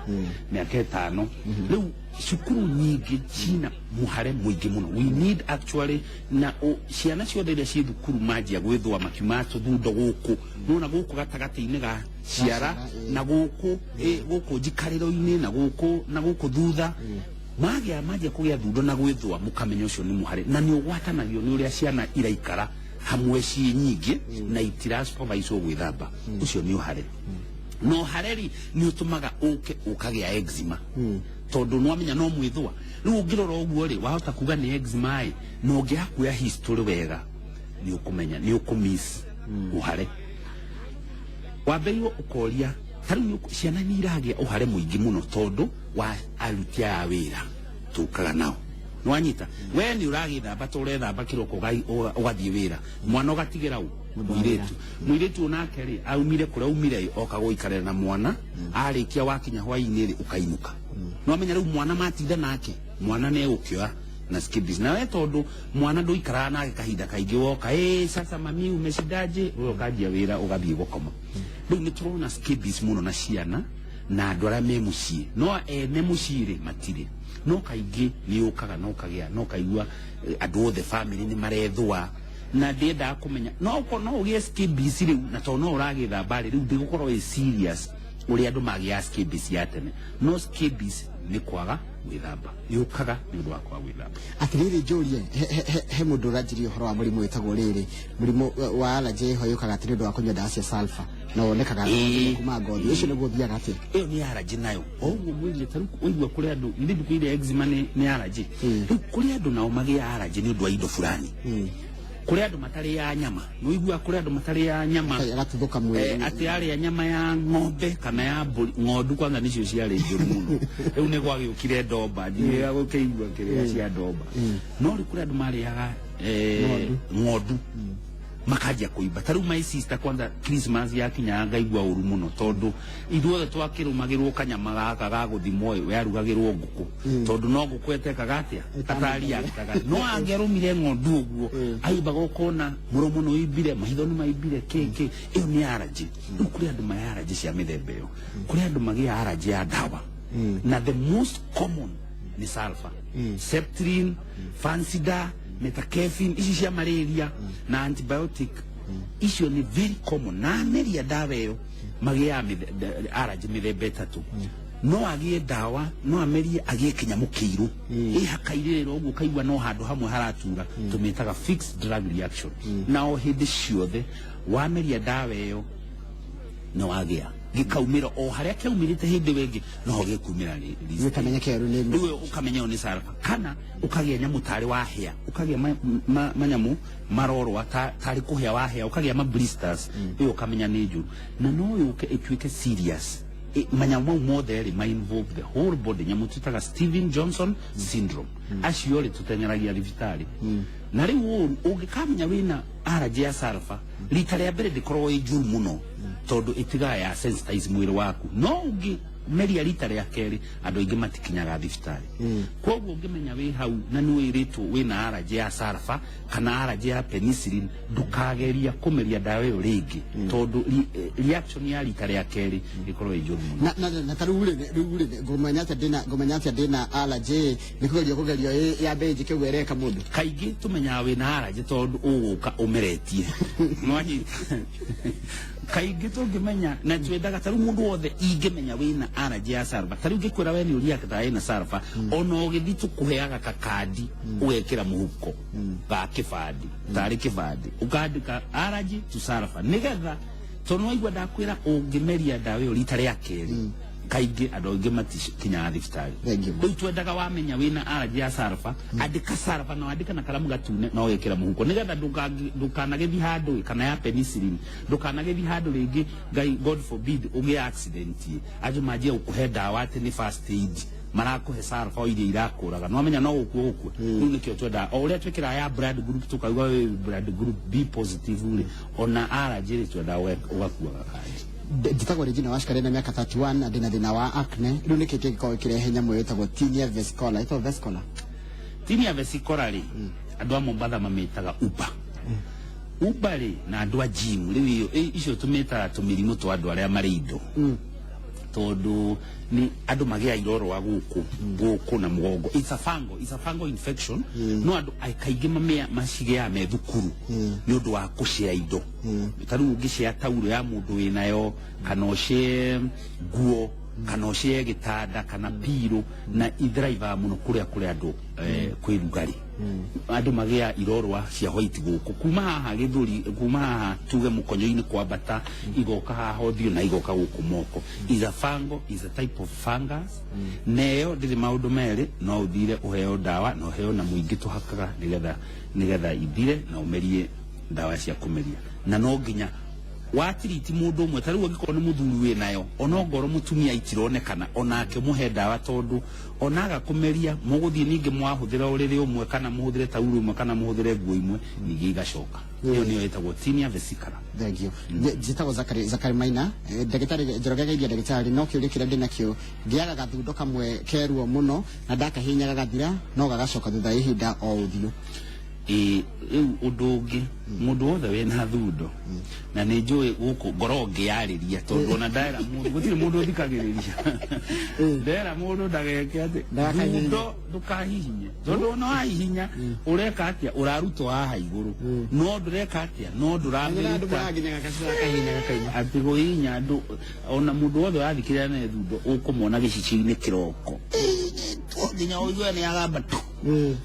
mĩaka 5. Rĩu cukuru nyingĩ cina mũhare mũingĩ mũno. We need actually na ciana ciothe iria ciĩ thukuru manjia gwĩthũa makiuma tũthundo gũkũ, nona gũkũ gatagatĩ-inĩ ga ciara na gũkũ gũkũ njikarĩro-inĩ na gũkũ na gũkũ thutha, magĩa manjia kũgĩa thundo na gwĩthũa, mũkamenya ũcio nĩ mũhare, na nĩ ũgwatanagio nĩ ũrĩa ciana iraikara hamwe ciĩ nyingĩ na itira supervise gwĩthamba. Ũcio nĩ ũhare. Na ũhare rĩ, nĩ ũtũmaga ũke ũkagĩa eczema, tondũ nĩwamenya no mwĩthũa. Rĩu ũngĩrora ũguo rĩ, wahota kuga nĩ eczema ĩ, na ũngĩaga kuoya history wega nĩ ũkũmenya nĩ ũkũmiss ũhare. Wambĩrĩirwo ũkoria ta rĩu ciana nĩ iragĩa ũhare mũingĩ mũno tondũ wa aruti aya a wĩra tũkaga nao. Nĩwanyita we nĩ ũragĩthamba ta ũrethamba kĩroko ũgathiĩ wĩra, mwana ũgatigĩra ũ mũirĩtu. Mũirĩtu onake rĩ, aumire kũrĩa aumire oka gũikarĩra na mwana, arĩkia wakinya hwaĩ-inĩ rĩ, ũkainũka. Nĩwamenya rĩu mwana matinda nake, mwana nĩ egũkĩoya na scabies. Na we tondũ mwana ndũikaraga nake kahinda kaingĩ, woka, "Ĩ sasa mami, umeshindaje?" We ũkanjia wĩra ũgathiĩ gũkoma. Rĩu nĩ tũrona scabies mũno na ciana na andũ arĩa me mũciĩ, no ene mũciĩ rĩ matirĩ, no kaingĩ nĩ ũkaga na ũkagĩa na ũkaigua andũ othe family nĩ marethũa na ndiendaga kũmenya no ũkorwo no ũgĩe scabies rĩu, na tondũ no ũragĩthamba rĩ, rĩu ndĩgũkorwo ĩ serious ũrĩa andũ magĩaga scabies ya tene. No scabies nĩ kwaga gwĩthamba, yũkaga nĩ ũndũ wa kwaga gwĩthamba. Atirĩrĩ, njũrie, he mũndũ ũranjirie ũhoro wa mũrimũ wĩtagwo rĩrĩ, mũrimũ wa allergy ĩho yũkaga atĩ nĩ ũndũ wa kũnyua ndawa cia sulfur na wonekaga kuma ngothi. Ũcio nĩguo ũthiaga atĩa? Ĩyo nĩ allergy nayo o ũguo mwĩrire. Ta rĩu ũigua kũrĩ andũ ithe ndikuire eczema nĩ allergy. Rĩu kũrĩ andũ nao magĩaga allergy nĩ ũndũ wa indo fulani. Kũrĩ andũ matarĩaga nyama, nĩ ũiguaga kũrĩ andũ matarĩaga nyama. Agatuthũka mwĩrĩ. Atĩ arĩa nyama ya ng'ombe kana ya mbũri, ng'ondu kwanza nĩcio ciarĩ njũru mũno. Rĩu nĩ gwagĩũkire ndomba, ndiĩga gũkĩigua kĩrĩa cia ndomba, no rĩu kũrĩ andũ marĩaga ng'ondu makanjia kũimba. Ta rĩu my sister, kwanza Christmas yakinyaga ngaigua ũru mũno, tondũ ithuothe twakĩrũmagĩrwo kanyama gaka ga gũthimwo ĩ, yarugagĩrwo ngũkũ, tondũ no ngũkũ etekaga atĩa atariaktaga, no angĩarũmire ng'ondu ũguo aimbaga, ũkona mũromo nĩ ũimbire, maitho nĩ maimbire, kĩ kĩ. Ĩyo nĩ allergy. Rĩu kũrĩ andũ maya allergy cia mĩthemba ĩyo. Kũrĩ andũ magĩa allergy ya ndawa, na the most common nĩ sulfur, Septrin, Fansida, Metacafin, ici cia malaria na antibiotic. Icio nĩ very common, na ameria ndawa ĩyo magĩaga allergy mĩthemba 3. No agĩe ndawa, no amerie agĩe kĩnyamũ kĩirũ ĩhakairĩrĩra ũguo, ũkaigua no handũ hamwe haratura, tũmĩtaga fixed drug reaction. Na o hĩndĩ ciothe wameria ndawa ĩyo nĩ wagĩa gĩkaumĩra o harĩa kĩaumĩrĩte hĩndĩ ĩyo ĩngĩ, noho gĩkumĩra. Gĩkamenya kĩerũ nĩ Rĩu ũkamenya ĩyo nĩ sulfur, kana ũkagĩa nyamũ tarĩ wahĩa, ũkagĩa manyamũ marorwa tarĩ kũhĩa wahĩa, ũkagĩa ma blisters. Ĩyo ũkamenya nĩ njũru, na no yũke ĩtuĩke serious. Manyamũ mau mothe rĩ, ma involve the whole body, nyamũ twĩtaga Steven Johnson syndrome. Acio rĩ, tũteng'eragia thibitarĩ. Na rĩu ũru ũngĩkamenya wĩna allergy ya sulfur, rita rĩa mbere ndĩkoragwo ĩ njũru mũno, tondũ ĩtigaga ya sensitize mwĩrĩ waku, no ũngĩ Ũngĩmeria rita rĩa kerĩ, andũ aingĩ matikinyaga thibitarĩ. Koguo ũngĩmenya wĩ hau na nĩ wĩrĩtwo wĩna allergy ya sulfa kana allergy ya penicillin, ndũkageria kũmeria ndawa ĩyo rĩngĩ, tondũ reaction ya rita rĩa kerĩ ĩkorwo ĩ njũru mũno. Na ta rĩu rĩ, ngũmenya atĩa ndĩna allergy? Nĩ kũgerio yambe ĩnjĩke ũguo ĩreka mũndũ? Kaingĩ tũmenyaga wĩna allergy tondũ ũgũka ũmeretie, nwanyita? Kaingĩ tũngĩmenya na twendaga ta rĩu mũndũ wothe ingĩmenya wĩna allergy ya sulfa, ta rĩu ngĩkwĩra we nĩ ũriakĩtaga ĩna sulfa, ona ũgĩthiĩ tũkũheaga kakandi ũgekĩra mũhuko ga kĩbandĩ, tarĩ kĩbandĩ ũkandĩka "allergy to sulfa", nĩgetha tondũ waigua ndakwĩra ũngĩmeria ndawa ĩyo rita rĩa kerĩ, kaingĩ andũ aingĩ matikinyaga thibitarĩ. Thank you. Rĩu twendaga wamenya wĩna allergy ya sulfa, andĩka sulfa na wandĩka na karamu gatune na ũgekĩra mũhuko, nĩgetha ndũkanagĩthiĩ handũ, kana ya penicillin, ndũkanagĩthiĩ handũ rĩngĩ, Ngai, God forbid, ũgĩe accident ĩ, andũ manjie gũkũhe ndawa atĩ nĩ first aid, marakũhe sulfa o iria irakũraga, no wamenya no gũkua gũkua. Rĩu nĩkĩo twendaga o ũrĩa twĩkĩraga ya blood group, tũkauga wĩ blood group B positive rĩ, ona allergy rĩ, twendaga ũgakua gakandi. Njĩtagwo Regina Washkare na mĩaka 31 na ndĩna thĩna wa acne. Rĩu nĩkĩ kĩngĩkorwo kĩrehe nyamũ ĩyo ĩtagwo tinea versicolor, ĩtagwo versicolor? Tinea versicolor rĩ, andũ a Mombatha mamĩtaga uba uba rĩ, na andũ a gym rĩu iyo icio tũmĩtaga tũmĩrimũ twa andũ arĩa marĩ indo, tondũ nĩ andũ magĩa irorwa gũkũ na mũgongo. It's a fungal infection, no andũ kaingĩ mamĩa macigĩaga me thukuru nĩ ũndũ wa kũcea indo. Ta rĩu ũngĩcea tauro ya mũndũ wĩnayo, kana ũcee nguo, kana ũcee gĩtanda kana pillow, na ithrivaga mũno kũrĩa andũ kwĩ rugarĩ. Andũ magĩa irorwa cia white gũkũ kuma haha gĩthũri, kuma haha tuge mũkonyo-inĩ kwambata, igoka haha ũthiũ na igoka gũkũ moko. Is a fungal, is a type of fungus, na ĩyo ndĩrĩ maũndũ merĩ, no ũthire ũheo ndawa na ũheo na mũingĩ tũhakaga nĩgetha ithire na ũmerie ndawa cia kũmeria. Na no nginya watiriti mũndũ ũmwe, ta rĩu angĩkorwo nĩ mũthuri wĩ nayo, ona ongorwo mũtumia itironekana, onake mũhe ndawa, tondũ onaga kũmeria mũgũthiĩ ningĩ mwahũthĩra ũrĩrĩ ũmwe, kana mũhũthĩre tauro ĩmwe, kana mũhũthĩre nguo imwe, ningĩ igacoka. Ĩyo nĩyo ĩtagwo tinea versicolor. Thank you. Njĩtagwo Zakari Maina. Ndagĩtarĩ Njoroge, geithia ndagĩtarĩ, no kĩũria kĩrĩa ndĩnakĩo, ngĩaga gathundo kamwe keruo mũno na ndakahihinya gagathira, no gagacoka thutha wa ihinda o ũthiũ. Ĩ, rĩu ũndũ ũngĩ, mũndũ wothe wĩna thundo, na nĩ njũĩ gũkũ ngoro ngĩarĩria, tondũ ona ndera mũndũ gũtirĩ mũndũ ũthikagĩrĩria, ndera mũndũ ndageke atĩ Ndagakahihinye. Thundo ndũkahihinye, tondũ ona wahihinya ũreka atĩa? Ũrarutwo haha igũrũ, no ndũreka atĩa? No andũ ndũramĩruta. Maraginyaga gacĩra gakahihinya gakauma. Atĩ kũhihinya andũ, ona mũndũ wothe ũrathikĩrĩria na thundo, ũkũmona gĩcicio-inĩ kĩroko nginya ũigue nĩ agamba tu,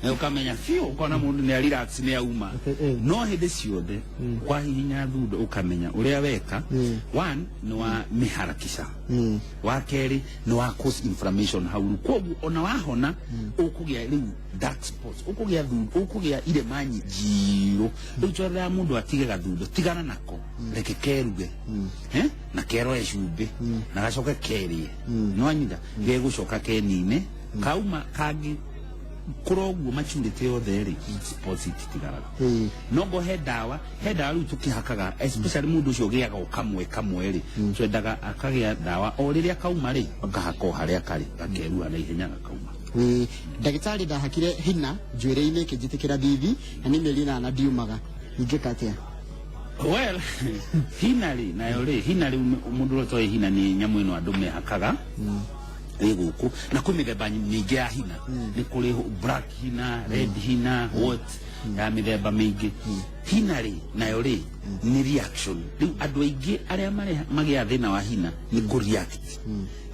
na ũkamenya biũ, ũkona mũndũ nĩ relax, nĩ auma. No hĩndĩ ciothe kwahihinya thundo, ũkamenya ũrĩa weka, one nĩ wa mĩharakisha, wa kerĩ nĩ wa cause inflammation hau. Rĩu koguo ona wahona, ũkũgĩa rĩu dark spots, ũkũgĩa thundo, ũkũgĩa irema njirũ. Rĩu twerera mũndũ atige gathundo, tigana nako, reke keruge, na keroe cumbĩ na gacoke kerie, nĩwanyita? Gegũcoka kenine kauma kangĩ kũroguo maturity yothe rĩ, spots ititigaraga. No ngo he ndawa rĩu tũkĩhakaga, especially mũndũ ũcio ũgĩaga o kamwe kamwe rĩ, twendaga akagĩa ndawa o rĩrĩa kauma rĩ, akahaka o harĩa karĩ, gakeruha na ihenya gakauma. Ndagĩtarĩ, ndahakire hina njuĩrĩ-inĩ ĩkĩnjĩtĩkĩra thithi na nĩ mĩeri 8 ndiumaga, ingĩka atĩa? Well, hina rĩ, nayo rĩ, hina rĩu mũndũ ũrĩa ũtoĩ hina nĩ nyamũ ĩno andũ mehakaga ĩ gũkũ, na kwĩ mĩthemba mĩingĩ ya hina. Nĩ kũrĩ black hina, red hina, what ya mĩthemba mĩingĩ. Hina rĩ, nayo rĩ nĩ reaction. Rĩu andũ aingĩ arĩa magĩa thĩna wa hina nĩ kũ react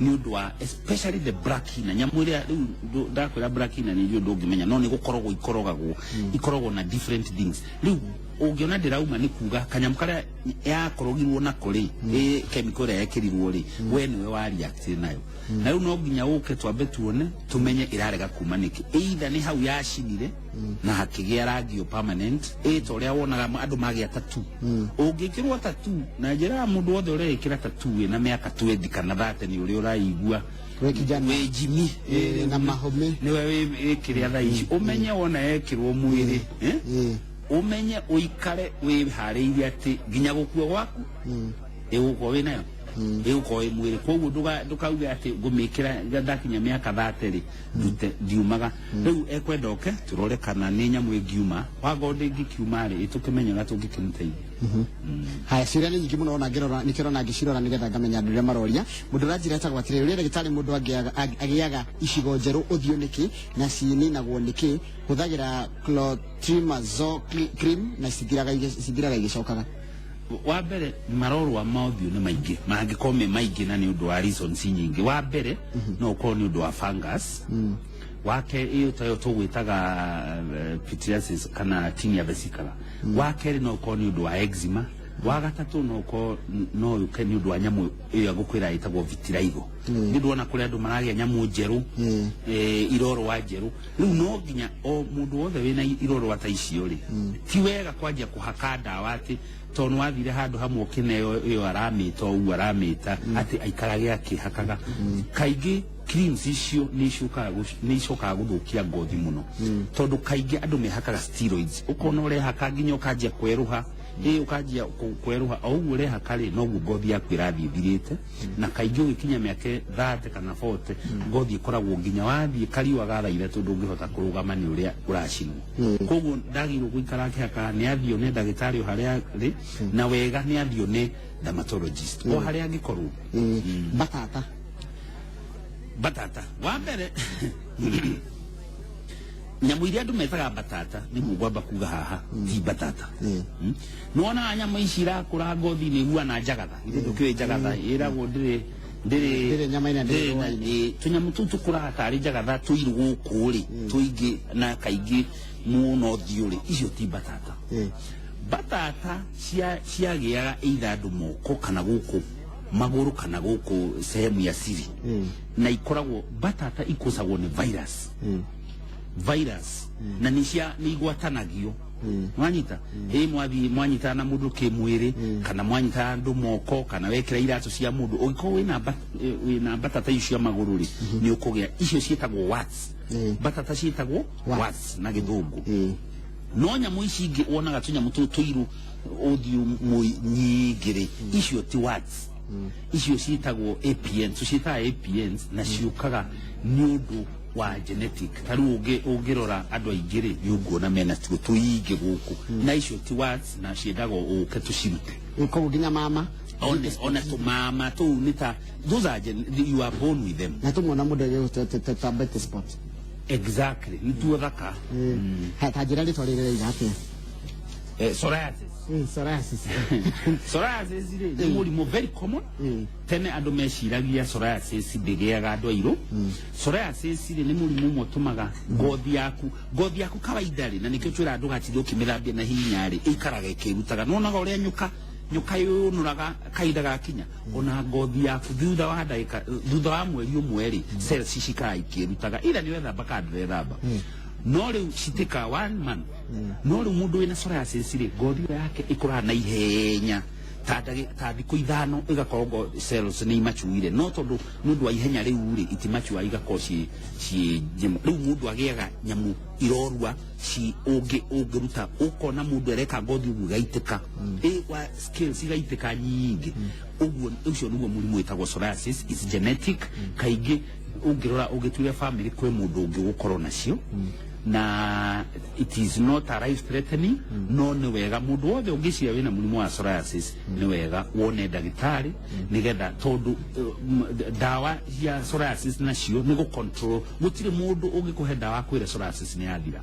nĩ ũndũ wa especially the black hina, nyamũ ĩrĩa rĩu ndakwĩra black hina nĩ njũĩ ndũngĩmenya, no nĩ gũkorogwo ikorogagwo, ikoragwo na different things. Rĩu ũngĩona ndĩrauma nĩ kuga kanyamũ karĩa yakorogirwo nako rĩ, ĩ chemical ĩrĩa yekĩrirwo rĩ, we nĩwe wa react nayo. Na rĩu no nginya ũke twambe tuone, tumenye ĩrarega kuma nĩkĩ. Either nĩ hau yacinire na hakĩgĩa rangi o permanent, ĩ ta ũrĩa wonaga andũ magĩa tattoo. Ũngĩkĩrwo tattoo na njĩra ya mũndũ wothe ũreĩkĩra tattoo wĩna mĩaka 20 kana 30, nĩ ũrĩa ũraigua We kijana. Wĩ jimi. Na mahũmĩ. Nĩwe wĩkĩrĩa thaa ici, ũmenye wona yekĩrwo mwĩrĩ, eh? Ũmenye ũikare wĩharĩirie atĩ nginya gũkua gwaku ĩgũkorwo wĩ nayo. Ĩgũkorwo ĩ mwĩrĩ, koguo ndũkauge atĩ ngũmĩkĩra ndakinya mĩaka 30 rĩ ndute ndiumaga. Rĩu ekwenda oke tũrore kana nĩ nyamũ ĩngiuma, wangorwo ndĩngĩkiuma rĩ, tũkĩmenye ũrĩa tũngĩkĩmũteithia. Haya, ciũria nĩ nyingĩ mũno, ona ngĩrora nĩkĩo ona ngĩcirora nĩgetha ngamenya andũ arĩa maroria. Mũndũ ũranjĩra etagwo atĩrĩrĩ, ũrĩa ndagĩtarĩ, mũndũ agĩaga icigo njerũ ũthiũ nĩkĩ na cininagwo nĩkĩ? Hũthagĩra clotrimazole cream na cithiraga igĩcokaga. Wa mbere, marorwa ma ũthiũ nĩ maingĩ, mangĩkorwo me maingĩ na nĩ ũndũ wa reasons nyingĩ. Wa mbere, no ũkorwo nĩ ũndũ wa fungus wake, ĩyo tayo tũgwĩtaga pityriasis kana tinea versicolor. Wa kerĩ, no ũkorwo nĩ ũndũ wa eczema. Wa gatatũ, no ũkorwo no yũke nĩ ũndũ wa nyamũ ĩyo ngũkwĩra ĩtagwo vitiligo. Nĩ ndwona kũrĩ andũ maragĩa nyamũ njerũ, irorwa njerũ. Rĩu no nginya o mũndũ wothe wĩna irorwa ta icio rĩ, ti wega kwanjia kũhaka ndawa atĩ tondũ nĩ wathire handũ hamwe ũkĩneo ĩyo aramĩta o ũguo aramĩta atĩ aikarage akĩhakaga. Kaingĩ creams icio nĩ icokaga gũthũkia ngothi mũno, tondũ kaingĩ andũ mehakaga steroids, ũkona ũrehaka nginya ũkanjia kwerũha, ĩ ũkanjia kwerũha. O ũguo ũrehaka rĩ, noguo ngothi yaku ĩrathiĩ ĩthirĩte, na kaingĩ ũgĩkinya mĩaka 30 kana 40, ngothi ĩkoragwo nginya wathiĩ kariũa ga thaa 3 ndũngĩhota kũrũgama nĩ ũrĩa ũracinwo. Koguo ndagĩrĩirwo gũikara akĩhakaga, nĩ athiĩ one ndagĩtarĩ o harĩa arĩ, na wega nĩ athiĩ one dermatologist o harĩa angĩkorwo. Batata. Batata, wa mbere, nyamũ iria andũ metaga batata, nĩguo ngwamba kuga haha ti batata. Nĩwonaga nyamũ ici irakũra ngothi-inĩ ihuana njagatha? Ithe ndũkĩũĩ njagatha ĩragwo ndĩrĩ ndĩrĩ Ndĩrĩ nyama-inĩ na ndĩrĩ rũũa-inĩ. Tũnyamũ tũu tũkũraga tarĩ njagatha tũirũ gũkũ rĩ, tũingĩ na kaingĩ mũno ũthiũ rĩ, icio ti batata. Batata ciagĩaga either andũ moko kana gũkũ magũrũ kana gũkũ sehemu ya siri, na ikoragwo batata ikũcagwo nĩ virus, virus na nĩ cia nĩ igwatanagio. Mwanyita ĩ mwathiĩ mwanyitana na mũndũ kĩmwĩrĩ kana mwanyitana andũ moko kana wekĩra iratũ cia mũndũ, ũngĩkorwo wĩna batata icio cia magũrũ rĩ, nĩ ũkũgĩa. Icio ciĩtagwo warts. Batata ciĩtagwo warts. Warts na Gĩthũngũ. No nyamũ ici ingĩ wonaga tũnyamũ tũu tũirũ ũthiũ nyingĩ rĩ, icio ti warts, icio ciĩtagwo APN, tũciĩtaga APNs, na ciũkaga nĩ ũndũ wa genetic. Ta rĩu ũngĩrora andũ aingĩ rĩ, nĩ ũkuona mena tuo tũingĩ gũkũ, na icio ti warts na ciendagwo ũke tũcirute. Koguo nginya mama One tũmama tũu nĩ ta those are you are born with them. Na tũmwona mũndũ agĩgũta spot. Exactly, nĩ tuo thaka. Ha, ta njĩra rĩtwa rĩrĩ rĩiga atĩa? Psoriasis. Psoriasis. Psoriasis rĩ, nĩ mũrimũ very common. Tene andũ meciragia psoriasis ndĩgĩaga andũ airũ. Psoriasis rĩ, nĩ mũrimũ ũmwe ũtũmaga ngothi yaku kawaida rĩ, na nĩkĩo twĩra ndũgatinde ũkĩmĩthambia na hinya rĩ, ĩikaraga ĩkĩrutaga. Nĩwonaga ũrĩa nyoka yũnũraga kahinda gakinya, ona ngothi yaku thutha wa ndagĩka, thutha wa mweri ũmwe rĩ, cells cikaraga ikĩrutaga, ira nĩ wethamba kana ndũrethamba, no rĩu citika one month. No rĩu mũndũ wĩna psoriasis rĩ, ngothi ĩyo yake ĩkũraga na ihenya, ta thikũ 5 ĩgakorwo cells nĩ imacuire, no tondũ nĩ ũndũ wa ihenya rĩu rĩ, itimacua, igakorwo ciĩ njema. Rĩu mũndũ agĩaga nyamũ irorua ci ũngĩruta, ũkona mũndũ areka ngothi ũguo ĩgaitĩka, ĩ wa scales igaitĩka nyingĩ ũguo. Ũcio nĩguo mũrimũ wĩtagwo psoriasis, is genetic. Kaingĩ ũngĩrora ũngĩtuire family kwĩ mũndũ ũngĩ gũkorwo nacio, na it is not a life threatening, no nĩ wega mũndũ wothe ũngĩciria wĩna mũrimũ wa psoriasis, nĩ wega wone ndagĩtarĩ, nĩgetha tondũ ndawa cia psoriasis nacio nĩ gũ-control. Gũtirĩ mũndũ ũngĩkũhe ndawa akwĩre psoriasis nĩ yathira.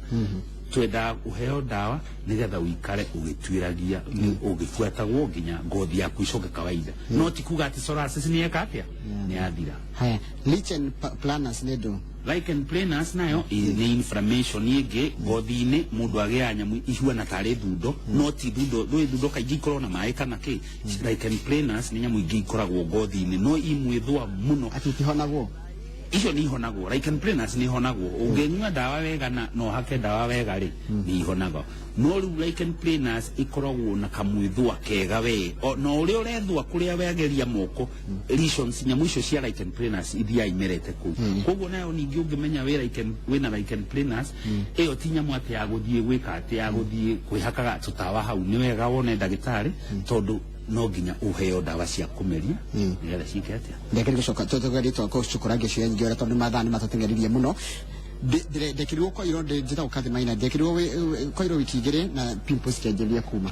Twendaga ũheo ndawa nĩgetha ũikare ũgĩtuĩragia, ũgĩbuatagwo nginya ngothi yaku icoke kawaida, no ti kuga atĩ psoriasis nĩ yeka atĩa, nĩ yathira. Haya, lichen planus nĩ ndũ? Lichen planus nayo nĩ inflammation ĩngĩ ngothi-inĩ. Mũndũ agĩaga nyamũ ihuana tarĩ thundo, no ti thundo. Ndũĩ thundo kaingĩ ikoragwo na maĩ kana kĩ? Lichen planus nĩ nyamũ ingĩ ikoragwo ngothi-inĩ, no imwĩthũa mũno. Atĩ itihonagwo? Icio nĩ ihonagwo. Lichen planus nĩ ihonagwo ũngĩnyua ndawa wega na no hake ndawa wega rĩ, nĩ ihonagwo. No rĩu lichen planus ĩkoragwo na kamwĩthũa kega we na ũrĩa ũrethũa kũrĩa wegeria moko, lesions, nyamũ icio cia lichen planus ithiaga imerete kũu. Koguo nayo ningĩ ũngĩmenya wĩ lichen, wĩna lichen planus, ĩyo ti nyamũ atĩ ya gũthiĩ gwĩka atĩ ya gũthiĩ kwĩhakaga tũtawa hau. Nĩ wega wone ndagĩtarĩ tondũ No nginya ũheo ndawa cia kũmeria nĩgetha ciĩke atĩa. Ndekeri gũcoka tũgerie twakũcukũra ciũria nyingĩ ũrĩa, tondũ mathaa nĩ matũteng'eririe mũno. Ndekĩrirwo koiro, njĩtagwo Kathy Maina, ndekĩrirwo koiro wiki 2 na pimples ikĩanjĩrĩria kuma.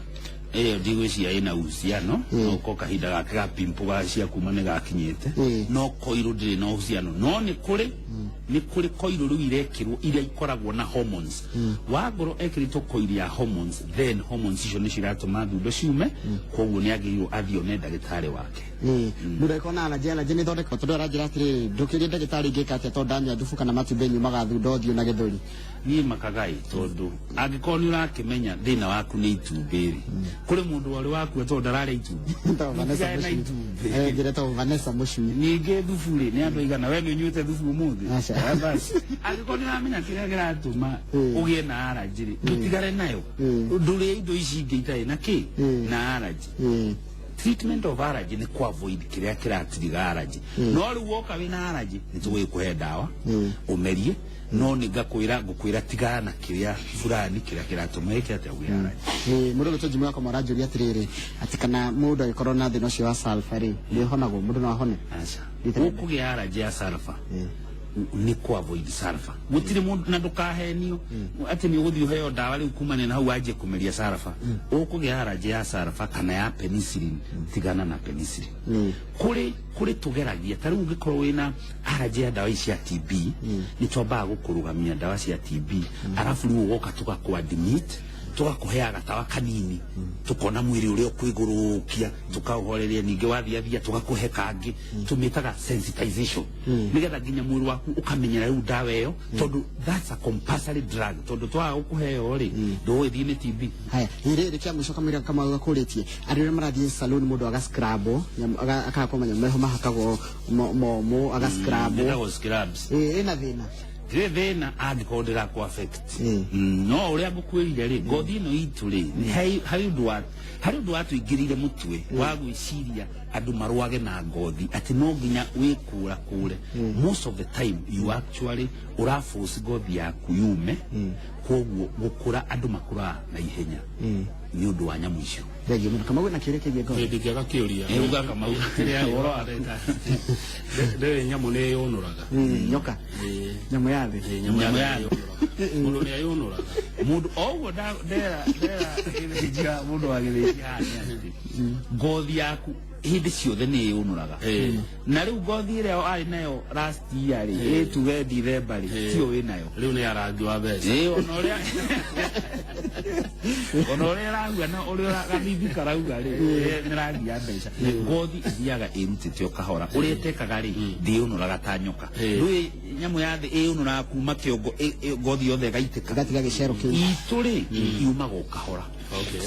Ĩyo ndigwĩciria ĩna uhusiano, no ko kahinda gake ga pimple ga cia kuma nĩ gakinyĩte. No koiro ndĩrĩ na uhusiano, no nĩ kũrĩ koiro rĩu irekĩrwo iria ikoragwo na hormones. Wangorwo ekĩrĩtwo koiri ya hormones, then hormones icio nĩ ciratũma thundo ciume, koguo nĩ agĩrĩirwo athiĩ one ndagĩtarĩ wake. Mũndũ angĩkorwo na allergy nĩ ĩthondekagwo? Tondũ aranjĩra atĩrĩrĩ, ndũkĩrie ndagĩtarĩ, ingĩka atĩa tondũ ndanyua thubu kana matumbĩ nyumaga thundo ũthiũ na gĩthũri? Niĩ makagai, tondũ angĩkorwo nĩ ũrakĩmenya thĩna waku nĩ itumbĩ rĩ, kũrĩ mũndũ warĩ wakua tondũ ndararĩa itumbĩ? Etagwo Vanessa. Mũtigane na Mũcui. itumbĩ. Njĩretagwo Vanessa Mũcui. Ningĩ thubu rĩ, nĩ andũ aigana we nĩ ũnyuĩte thubu ũmũthĩ? Aca. Ah, basi angĩkorwo nĩ ũramenya kĩrĩa kĩratũma ũgĩe na allergy rĩ, ndũtigare nayo. Ndũrĩe indo ici ingĩ itarĩ na kĩ na allergy. Treatment of allergy nĩ ku avoid kĩrĩa kĩratiriga allergy. No rĩu woka wĩna allergy, nĩ tũgũgĩkũhe ndawa ũmerie, no nĩ ngakwĩra, ngũkwĩra tigana na kĩrĩa fulani, kĩrĩa kĩratũma ĩke atĩa, ũgĩe allergy. Mũndũ ũgĩtwo Jimmy wakwa aranjũria atĩrĩrĩ, atĩ kana mũndũ angĩkorwo na thĩna ũcio wa sulfur rĩ, nĩ ũhonagwo, mũndũ no ahone? Aca. Rita rĩa Ũkũgĩa allergy ya sulfur, nĩ ku avoid sulfur. Gũtirĩ mũndũ, na ndũkahenio atĩ nĩ ũgũthiĩ ũheo ndawa rĩu kumania na hau wanjie kũmeria sulfur. Ũkũgĩa allergy ya sulfur kana ya penicillin, tigana na penicillin. Kũrĩ tũgeragia, ta rĩu ũngĩkorwo wĩna allergy ya ndawa ici cia TB, nĩ twambaga gũkũrũgamia ndawa cia TB, arabu rĩu ũgoka tũgakũ admit, tũgakũheaga gatawa kanini, tukona mwĩrĩ ũrĩa ũkwĩgũrũkia, tũkaũhoreria. Ningĩ wathiathia tũgakũhe kangĩ, tũmĩtaga sensitization, nĩgetha nginya mwĩrĩ waku ũkamenyera rĩu ndawa ĩyo, tondũ that's a compulsory drug, tondũ twaga gũkũheo rĩ, ndũgũgĩthiĩ nĩ TB. Haya, rĩrĩ kĩa mũico, kamũira Kamau gakũrĩtie, andũ arĩa marathiĩ salon, mũndũ agascrub, akahakwo manyamũ meho mahakagwo momũ, agascrub. Ĩtagwo scrubs. Ĩna thĩna? Ndĩrĩ thĩna angĩkorwo ndĩrakũ affect. No ũrĩa ngũkwĩrire rĩ, ngothi ĩno itũ rĩ, harĩ ũndũ watũingĩrĩire mũtwe wa gwĩciria andũ marwage na ngothi, atĩ no nginya wĩkũra kũre. Most of the time you actually ũraforce ngothi yaku yume, koguo gũkũra andũ makũraga na ihenya nĩ ũndũ wa nyamũ icio. Thengiũ mũno, Kamau. Wĩna kĩũria kĩgiĩ ngothi? Ndingĩaga kĩũria. Uga, Kamau. Kĩrĩa Ũhoro waku. Ndĩrĩ nyamũ nĩ yũnũraga. Nyoka, nyamũ ya thĩ. Nyamũ Nyamũ ya ya thĩ nĩ yũnũraga. Mũndũ nĩ ayũnũraga? Mũndũ o ũguo ndera ndera gĩthĩnjia, mũndũ wa gĩthĩnjia haha nĩ atĩ ngothi yaku hĩndĩ ciothe nĩ ĩyũnũraga. Na rĩu ngothi ĩrĩa arĩ nayo last year rĩ, ĩtuge December rĩ, tiyo wĩ nayo. Rĩu nĩ ya rangi wa mbeca. Ĩĩ, ona ũrĩa ĩrauga na ũrĩa gathithi karauga rĩ, nĩ rangi ya mbeca. Ngothi ĩthiaga ĩrutĩte o kahora. Ũrĩa ĩtekaga rĩ, ndĩyũnũraga ta nyoka. Ndũĩ nyamũ ya thĩ ĩyũnũraga kuma kĩongo, ngothi yothe ĩgaitĩka. Gatiga gĩcero kĩu. Itũ rĩ, yumaga o kahora,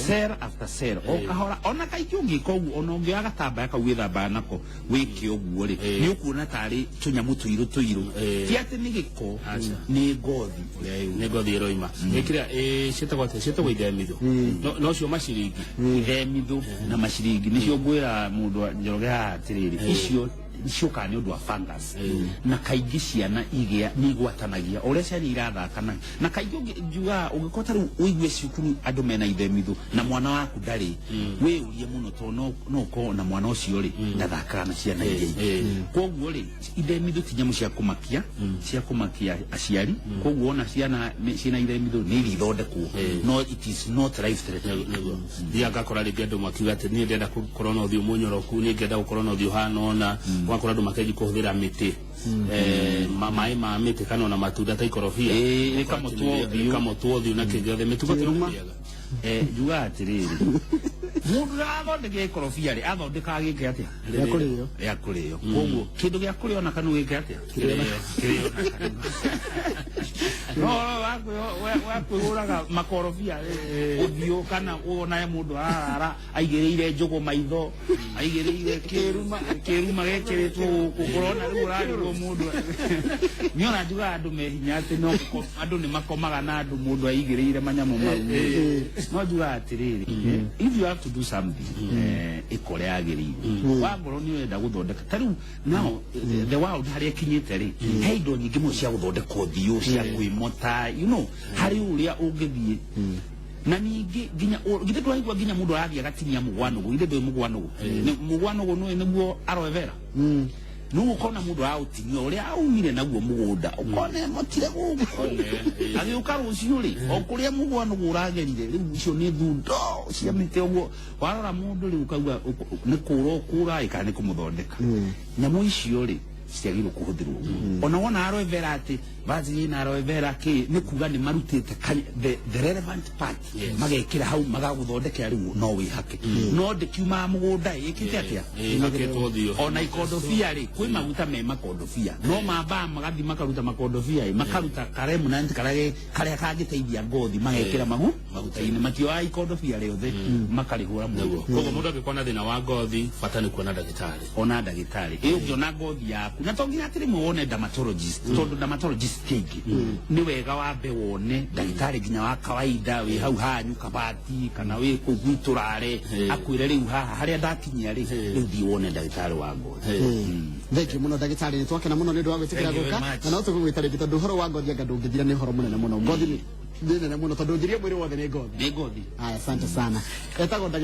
cell after cell, o kahora. Ona kaingĩ ũngĩka ũguo, ona ũngĩoya gatambaya kau wĩthambaga nako wĩke ũguo rĩ, nĩ ũkuona tarĩ tũnyamũ tũirũ tũirũ. Ti atĩ nĩ gĩko, nĩ ngothi ũrĩa ĩyũnaga. Nĩ ngothi ĩroima. Ĩkĩrĩa ciĩtagwo atĩa? Ciĩtagwo ithemithũ. No cio maciringi. Ithemithũ na maciringi nĩcio ngwĩra mũndũ wa Njoroge haha atĩrĩrĩ, icio ciũkaga nĩ ũndũ wa fungus, na kaingĩ ciana igĩa nĩ igwatanagia o ũrĩa ciana irathaka na kaingĩ njugaga ũngĩkorwo ta rĩu ũigue cukuru andũ mena ithemithũ na mwana waku ndarĩ, wĩyũrie mũno, tondũ no ũkorwo na mwana ũcio rĩ ndathakaga na ciana iria ingĩ. Koguo rĩ, ithemithũ ti nyamũ cia kũmakia, cia kũmakia aciari. Koguo ona ciana ciĩna ithemithũ nĩ iria ithondekwo, no it is not life threatening. Nĩguo thiaga ngakora rĩngĩ andũ makiuga atĩ niĩ ndĩrenda gũkorwo na ũthiũ mũnyoroku, niĩ ngenda gũkorwo na ũthiũ ũhana ũna. Ũgakora andũ makenji kũhũthĩra mĩtĩ, maĩ ma mĩtĩ kana ona matunda ta ikorobia. Rĩkamũtua ũthiũ. Rĩkamũtua ũthiũ na kĩngĩ mĩtugo tũrĩaga. Njugaga atĩrĩrĩ, mũndũ ũrathondeka ikorobia rĩ, athondekaga gĩke atĩa? Rĩa kũrĩo. Rĩa kũrĩo. Koguo kĩndũ gĩa kũrĩo na kanua gĩke atĩa? Kĩrĩo. Kĩrĩo na kanua. No wa kwĩhũraga makorobia rĩ ũthiũ, kana wonae mũndũ ararara aigĩrĩire njũgũ maitho, aigĩrĩire kĩruma, kĩruma gekĩrĩtwo gũkũ, ũrona rĩu ũrarigwo mũndũ nĩ ona. Njugaga andũ me hinya atĩ no andũ nĩ makomaga na andũ, mũndũ aigĩrĩire manyamũ mau. No njugaga atĩrĩrĩ, if you have to do something, ĩkore yagĩrĩire. Wangorwo nĩ ũrenda gũthondeka ta rĩu now the world harĩa ĩkinyĩte rĩ, he indo nyingĩ mũno cia gũthondeka ũthiũ, cia kwĩmota, harĩ ũrĩa ũngĩthiĩ. Na ningĩ nginya githĩ ndwaigua nginya mũndũ arathiĩ agatinia mũgwanũgũ, githĩ ndũĩ mũgwanũgũ? Mũgwanũgũ nũĩ nĩguo aloe vera. No ũkona mũndũ aũtinia ũrĩa aumire naguo mũgũnda, ũkona motire gũkũ, agĩũka rũciũ rĩ, o kũrĩa mũgwanũgũ ũragerire rĩu, icio nĩ thundo cia mĩtĩ. Ũguo warora mũndũ rĩu ũkauga nĩ kũra ũkũra ĩ kana nĩ kũmũthondeka. Nyamũ icio rĩ, citiagĩrĩirwo kũhũthĩrwo ũguo. Ona wona aloe vera, atĩ Vaseline na aloe vera kĩ, nĩ kuga nĩ marutĩte the relevant part, magekĩra hau, magagũthondekera rĩu no wĩhake, no ndĩkiumaga mũgũnda ĩkĩte atĩa. Hakĩtwo ũthiũ. Ona ikondobia rĩ, kwĩ maguta me makondobia, no mambaga magathi makaruta makondobia ĩ, makaruta karemnant karĩa karĩa kangĩteithia ngothi, magekĩra maguta-inĩ. Matioyaga ikondobia rĩothe makarĩhũra Nĩguo. mwĩrĩ. Koguo mũndũ angĩkorwo na thĩna wa ngothi, bata nĩ kuona ndagĩtarĩ. Ona ndagĩtarĩ ĩ, ũngĩona ngothi yaku, na to nginya atĩ rĩmwe wone dermatologist, tondũ dermatologist ti aingĩ. Nĩ wega wambe wone ndagĩtarĩ nginya wa kawaida wĩ hau hanyu kabati kana wĩ kũu gwitũ rare, akwĩre rĩu haha harĩa ndakinyia rĩ, rĩu thiĩ wone ndagĩtarĩ wa ngothi. Thank you muno, ndagĩtarĩ, nĩ twakena mũno nĩ ũndũ wa gwĩtĩkĩra Thank you very gũka. much. Na no tũgũgwĩta rĩngĩ, tondũ ũhoro wa ngothi anga ndũngĩthira, nĩ ũhoro mũnene mũno. Ngothi nĩ nene mũno, tondũ njĩrie mwĩrĩ wothe nĩ ngothi. Nĩ ngothi. Aya, asante sana. Etagwo ndagĩtarĩ.